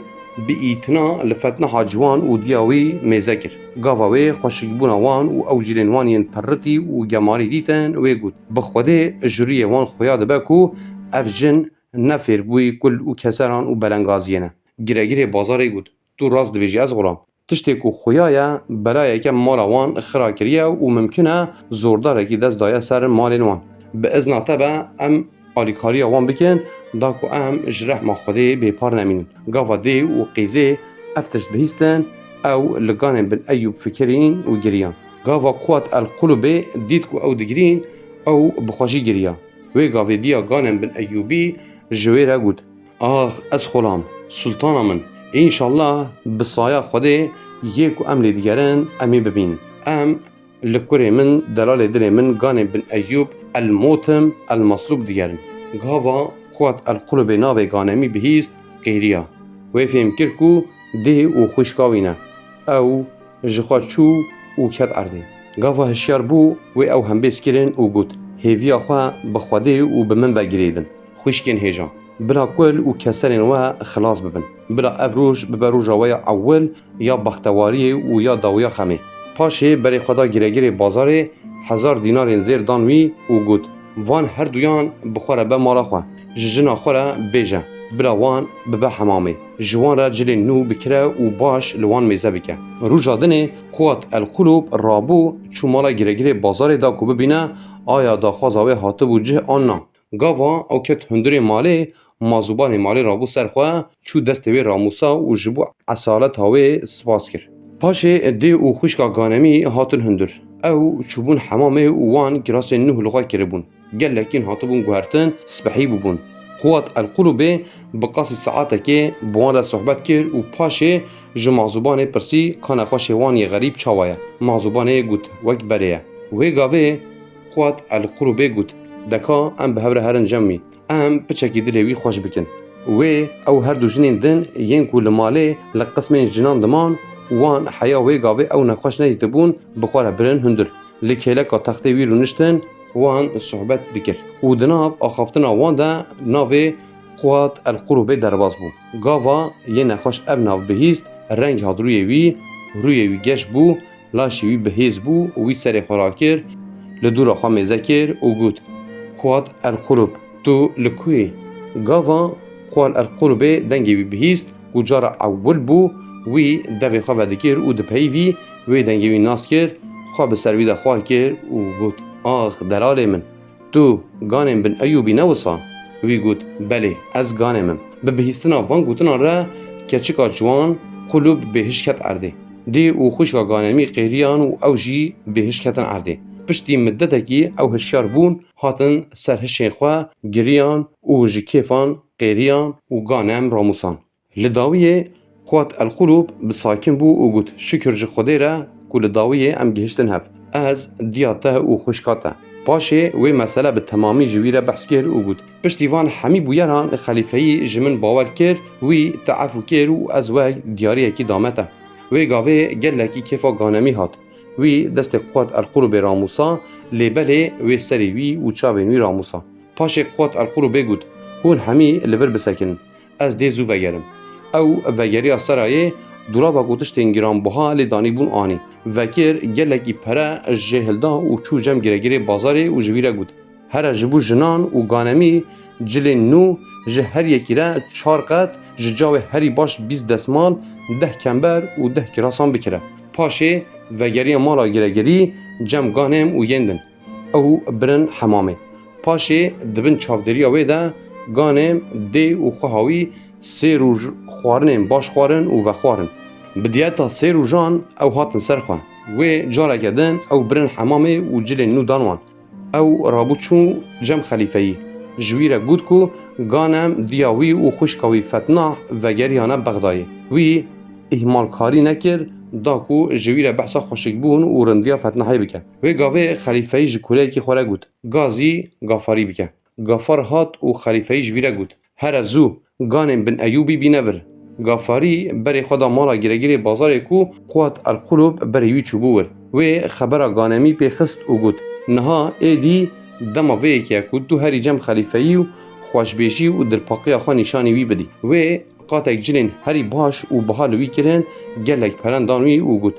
bi îtina li fetneha ciwan û diya wî mêze kir. Gava wê xweşikbûna wan û ew cilên wan yên pirritî û gemarî dîtin, wê got, Bi Xwedê ji rûyê wan xuya dibe ku ev jin ne fêrbûyî kul û keseran û belengaziyê ne. Giregirê bazarê got, Tu rast dibêjî, ez xuram. Tiştê ku xuya ye, belayeke mala wan xira kiriye û mimkin e zordarekî dest daye ser malên wan. Bi izna te be, em alîkariya wan bikin, da ku em ji rehma Xwedê bêpar nemînin. Gava dê û qîzê ev tişt bihîstin, ew li ganên bin Eyûb fikirîn û giriyan. Gava Quwat el Qulubê dît ku ew digirîn, ew bi xwe jî giriya. Wê gavê diya ganên bin Eyûbî ji wê re got, Ax, ez xulam, sultana min, înşallah bi saya Xwedê yê ku em lê digerin, em ê bibînin. Em li kurê min, delalê dilê min, ganê bin Eyûb el Motim el Maslûb digerin. Gava Kuat el Qulubê navê Ganemî bihîst, qêriya. Wê fêm kir ku dê û xwişka wî ne. Ew ji xwe çû û ket erdê. Gava hişyar bû, wê ew hembêz kirin û got, Hêviya xwe bi Xwedê û bi min ve girêdin. Xwişkên hêja, bila kul û keserên we xilas bibin. Bila ev roj bibe roja we ya ewil ya bextewariyê û ya dawiya xemê. Paşê berê xwe da giregirê bazarê, hezar dînarên zêr dan wî û got, Van herduyan bi xwe re be mala xwe, ji jina xwe re bêje, bila wan bibe hemamê. Ji wan re cilên nû bikire û baş li wan mêze bike. Roja dinê Kuat el Qulûb rabû, çû mala giregirê bazarê da ku bibîne aya daxwaza wê hatibû cih an na. Gava ew ket hundirê malê, mazûbanê malê rabû ser xwe, çû destê wê ramûsa û ji bo esaleta wê spas kir. Paşê dê û xwişka Ganemî hatin hundir. Ew çûbûn hemamê û wan kirasên nû li xwe kiribûn. Gelekîn hatibûn guhertin, spehî bûbûn. Quwat el Qulûbê bi qasî saetekê bi wan re sohbet kir û paşê ji mazûbanê pirsî ka nexweşê wan yê xerîb çawa ye. Mazûbanê got, Wek berê ye. Wê gavê Quwat el Qulûbê got, Deka em bi hev re herin cem wî. Em piçekî dilê wî xweş bikin. Wê ew her du jinên din yên ku li malê li qismên jinan diman, wan heya wê gavê ew nexweş nedîtibûn, bi xwe re birin hundir. Li kêleka textê wî rûniştin, wan sohbet dikir û di nav axaftina wan de navê Quwat el Qulûbê derbas bû. Gava yê nexweş ev nav bihîst, reng hat rûyê wî, rûyê wî geş bû, laşê wî bi hêz bû û wî serê xwe rakir, li dûra xwe mêze kir û got, Kuat el Qulûb, tu li ku yî? Gava Kuat el Qulûbê dengê wî bihîst ku cara ewil bû wî devê xwe vedikir û dipeyivî, wê dengê wî nas kir, xwe bi ser wî de xwar kir û got, Ax, delalê min! Tu ganên bin Eyûbî ne wisa? Wî got, Belê, ez ganêm im. Bi bihîstina van gotinan re keçika ciwan Qulûb bêhiş ket erdê. Dê û xwişka Ganemî qêriyan û ew jî bêhiş ketin erdê. Piştî midetekî ew hişyar bûn, hatin ser hişên xwe, giriyan û ji kêfan qêriyan û Ganem ramûsan. Li dawiyê Quwat el Qulûb bi sakin bû û got, Şikir ji Xwedê re ku li dawiyê em gihiştin hev. Ez diya te û xwişka te. Paşê wê mesele bi temamî ji wî re behs kir û got, Piştî van hemî bûyeran xelîfeyî ji min bawer kir, wî te efû kir û ez wek diyariyekî dame te. Wê gavê gelekî kêfa Ganemî hat. Wî destê Quwat el Qulûbê ramûsa, lê belê wê serê wî û çavên wî ramûsa. Paşê Quwat el Qulûbê got, Hûn hemî li vir bisekinin. Ez dê zû vegerim. Ew vegeriya Serayê, dolaba ku tiştên giranbiha lê danîbûn anî. Vekir gelekî pere jê hilda û çû cem giregirê bazarê û ji wî re got, Here ji bo jinan û Ganemî cilên nû ji her yekî re çar qet, ji cawê herî baş bîst desmal, deh kember û deh kirasan bikire. Paşê vegeriya mala giregirî cem Ganem û yên din. Ew birin hemamê. Paşê di bin çavdêriya wê de Ganem, dê û xweha wî sê roj xwarinên baş xwarin û vexwarin. Bi diyeta sê rojan ew hatin ser xwe. Wê careke din ew birin hemamê û cilên nû dan wan. Ew rabû çû cem xelîfeyî. Ji wî re got ku Ganem, diya wî û xwişka wî Fetnah vegeriyane Bexdayê. Wî îhmalkarî nekir, da ku ji wî re behsa xweşikbûn û rindiya Fetnahê bike. Wê gavê xelîfeyî ji kuleyekî xwe re got, Gazî Gafarî bike. Gafar hat û xelîfeyî ji vî re got, Here zû, Ganem bin Eyûbî bîne vir. Gafarî berê xwe da mala giregirê bazarê ku Quwat el Qulûb berê wî çûbû wir. Wê xebera Ganemî pê xist û got, Niha êdî dema vê yekê ye ku tu herî cem xelîfeyî û xweşbêjî û dilpaqiya xwe nîşanî wî bidî. Wê qatek cilên herî baş û biha li wî kirin, gelek peren dan wî û got,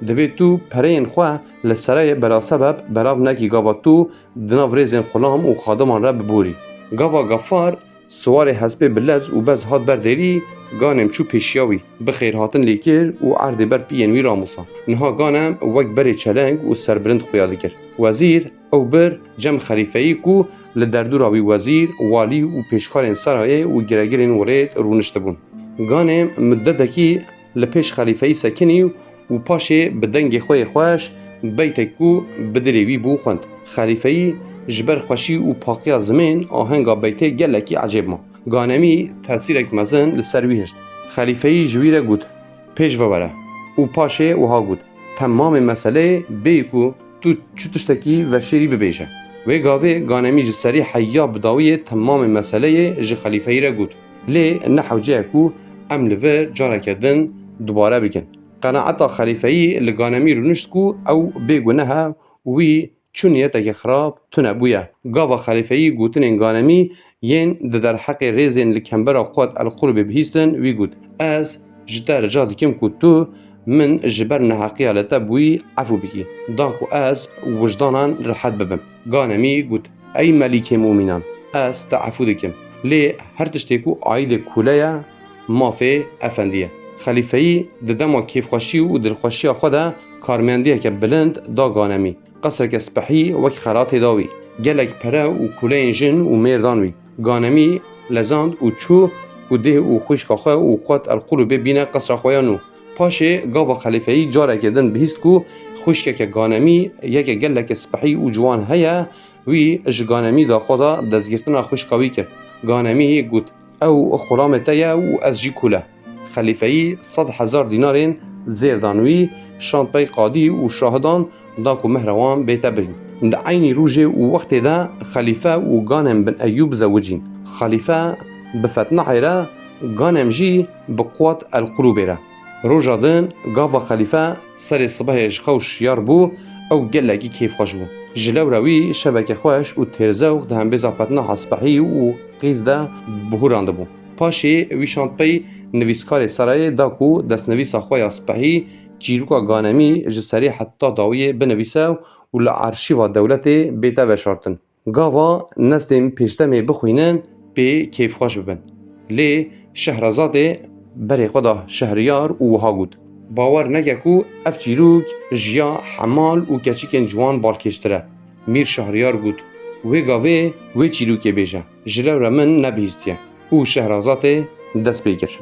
Divê tu pereyên xwe li Serayê belasebeb belav nekî gava tu di nav rêzên xulam û xadiman re biborî. Gava Gafar siwarê hespê bi lez û bez hat ber dêrî, Ganem çû pêşiya wî, bi xêrhatin lê kir û erdê ber piyên wî ramusa. Niha Ganem wek berê çeleng û serbilind xuya dikir. Wezîr ew bir cem xelîfeyî ku li derdora wî wezîr, walî û pêşkarên serayê û giregirên welêt rûniştibûn. Ganem muddetekî li pêş xelîfeyî sekinî û paşê bi dengê xwe yê xweş beytek ku bi dilê wî bû xwend. Xelîfeyî ji ber xweşî û paqiya zimên ahenga beytê gelekî ecêb ma. Ganemî tesîrek mezin li ser wî hişt. Xelîfeyî ji wî re got, Pêş ve were. Û paşê wiha got, Temamê meseleyê bêyî ku tu çi tiştekî veşêrî bibêje. Wê gavê Ganemî ji serî heya bi dawiyê temamê meseleyê ji xelîfeyî re got. Lê ne hewce ye ku em li vir careke din dubare bikin. Qenaeta xelîfeyî li Ganemî rûnişt ku ew bê guneh e û wî çi niyeteke xirab tune bûye. Gava xelîfeyî gotinên Ganemî yên di derheqê rêzên li kembera Quwat el Qulubê bihîstin, wî got, Ez ji te rica dikim ku tu min ji ber neheqiya li te bûyî efû bikî, da ku ez wijdanan rihet bibim. Ganemî got, Ey Melîkê Mumînan, ez te efû dikim. Lê her tiştê ku aîdê kule ye, mafê efendî ye. Xelîfeyî di dema kêfxweşî û dilxweşiya xwe de karmendiyeke bilind da Ganemî. Qesreke spehî wek xelatê da wî. Gelek pere û kuleyên jin û mêr dan wî. Ganemî lezand û çû ku dê û xwişka xwe û Quwat el Qulubê bîne qesra xwe ya nû. Paşê gava xelîfeyî careke din bihîst ku xwişkeke Ganemî yeke geleke spehî û ciwan heye, wî ji Ganemî daxwaza destgirtina xwişka wî kir. Ganemî got, Ew xulamê te ye û ez jî kule. Xelîfeyî sed hezar dînarên zêr dan wî, şand pey qadî û şahidan, da ku mehra wan bête birîn. Di eynî rojê û wextê de xelîfe û Ganem bin Eyûb zewicîn. Xelîfe bi Fetnahê re, Ganem jî bi Quwat el Qulûbê re. Roja din gava xelîfe serê sibehê ji xew şiyar bû, ew gelekî kêfxweş bû. Ji lewra wî şeveke xweş û têrzewq di hembêza Fetnaha spehî û qîz de bihurandibû. Paşê wî şand pey nivîskarê serayê da ku destnivîsa xwe ya spehî çîroka Ganemî ji serî heta dawiyê binivîse û li arşîva dewletê bête veşartin. Gava nestên pêşdemê bixwînin, pê kêfxweş bibin. Lê Şehrazadê berê xwe da Şehriyar û wiha got, Bawer neke ku ev çîrok ji ya hemal û keçikên ciwan balkêştir e. Mîr Şehriyar got, Wê gavê wê çîrokê bêje, ji lewra min nebihîstiye. Û Şehrazadê dest pê kir.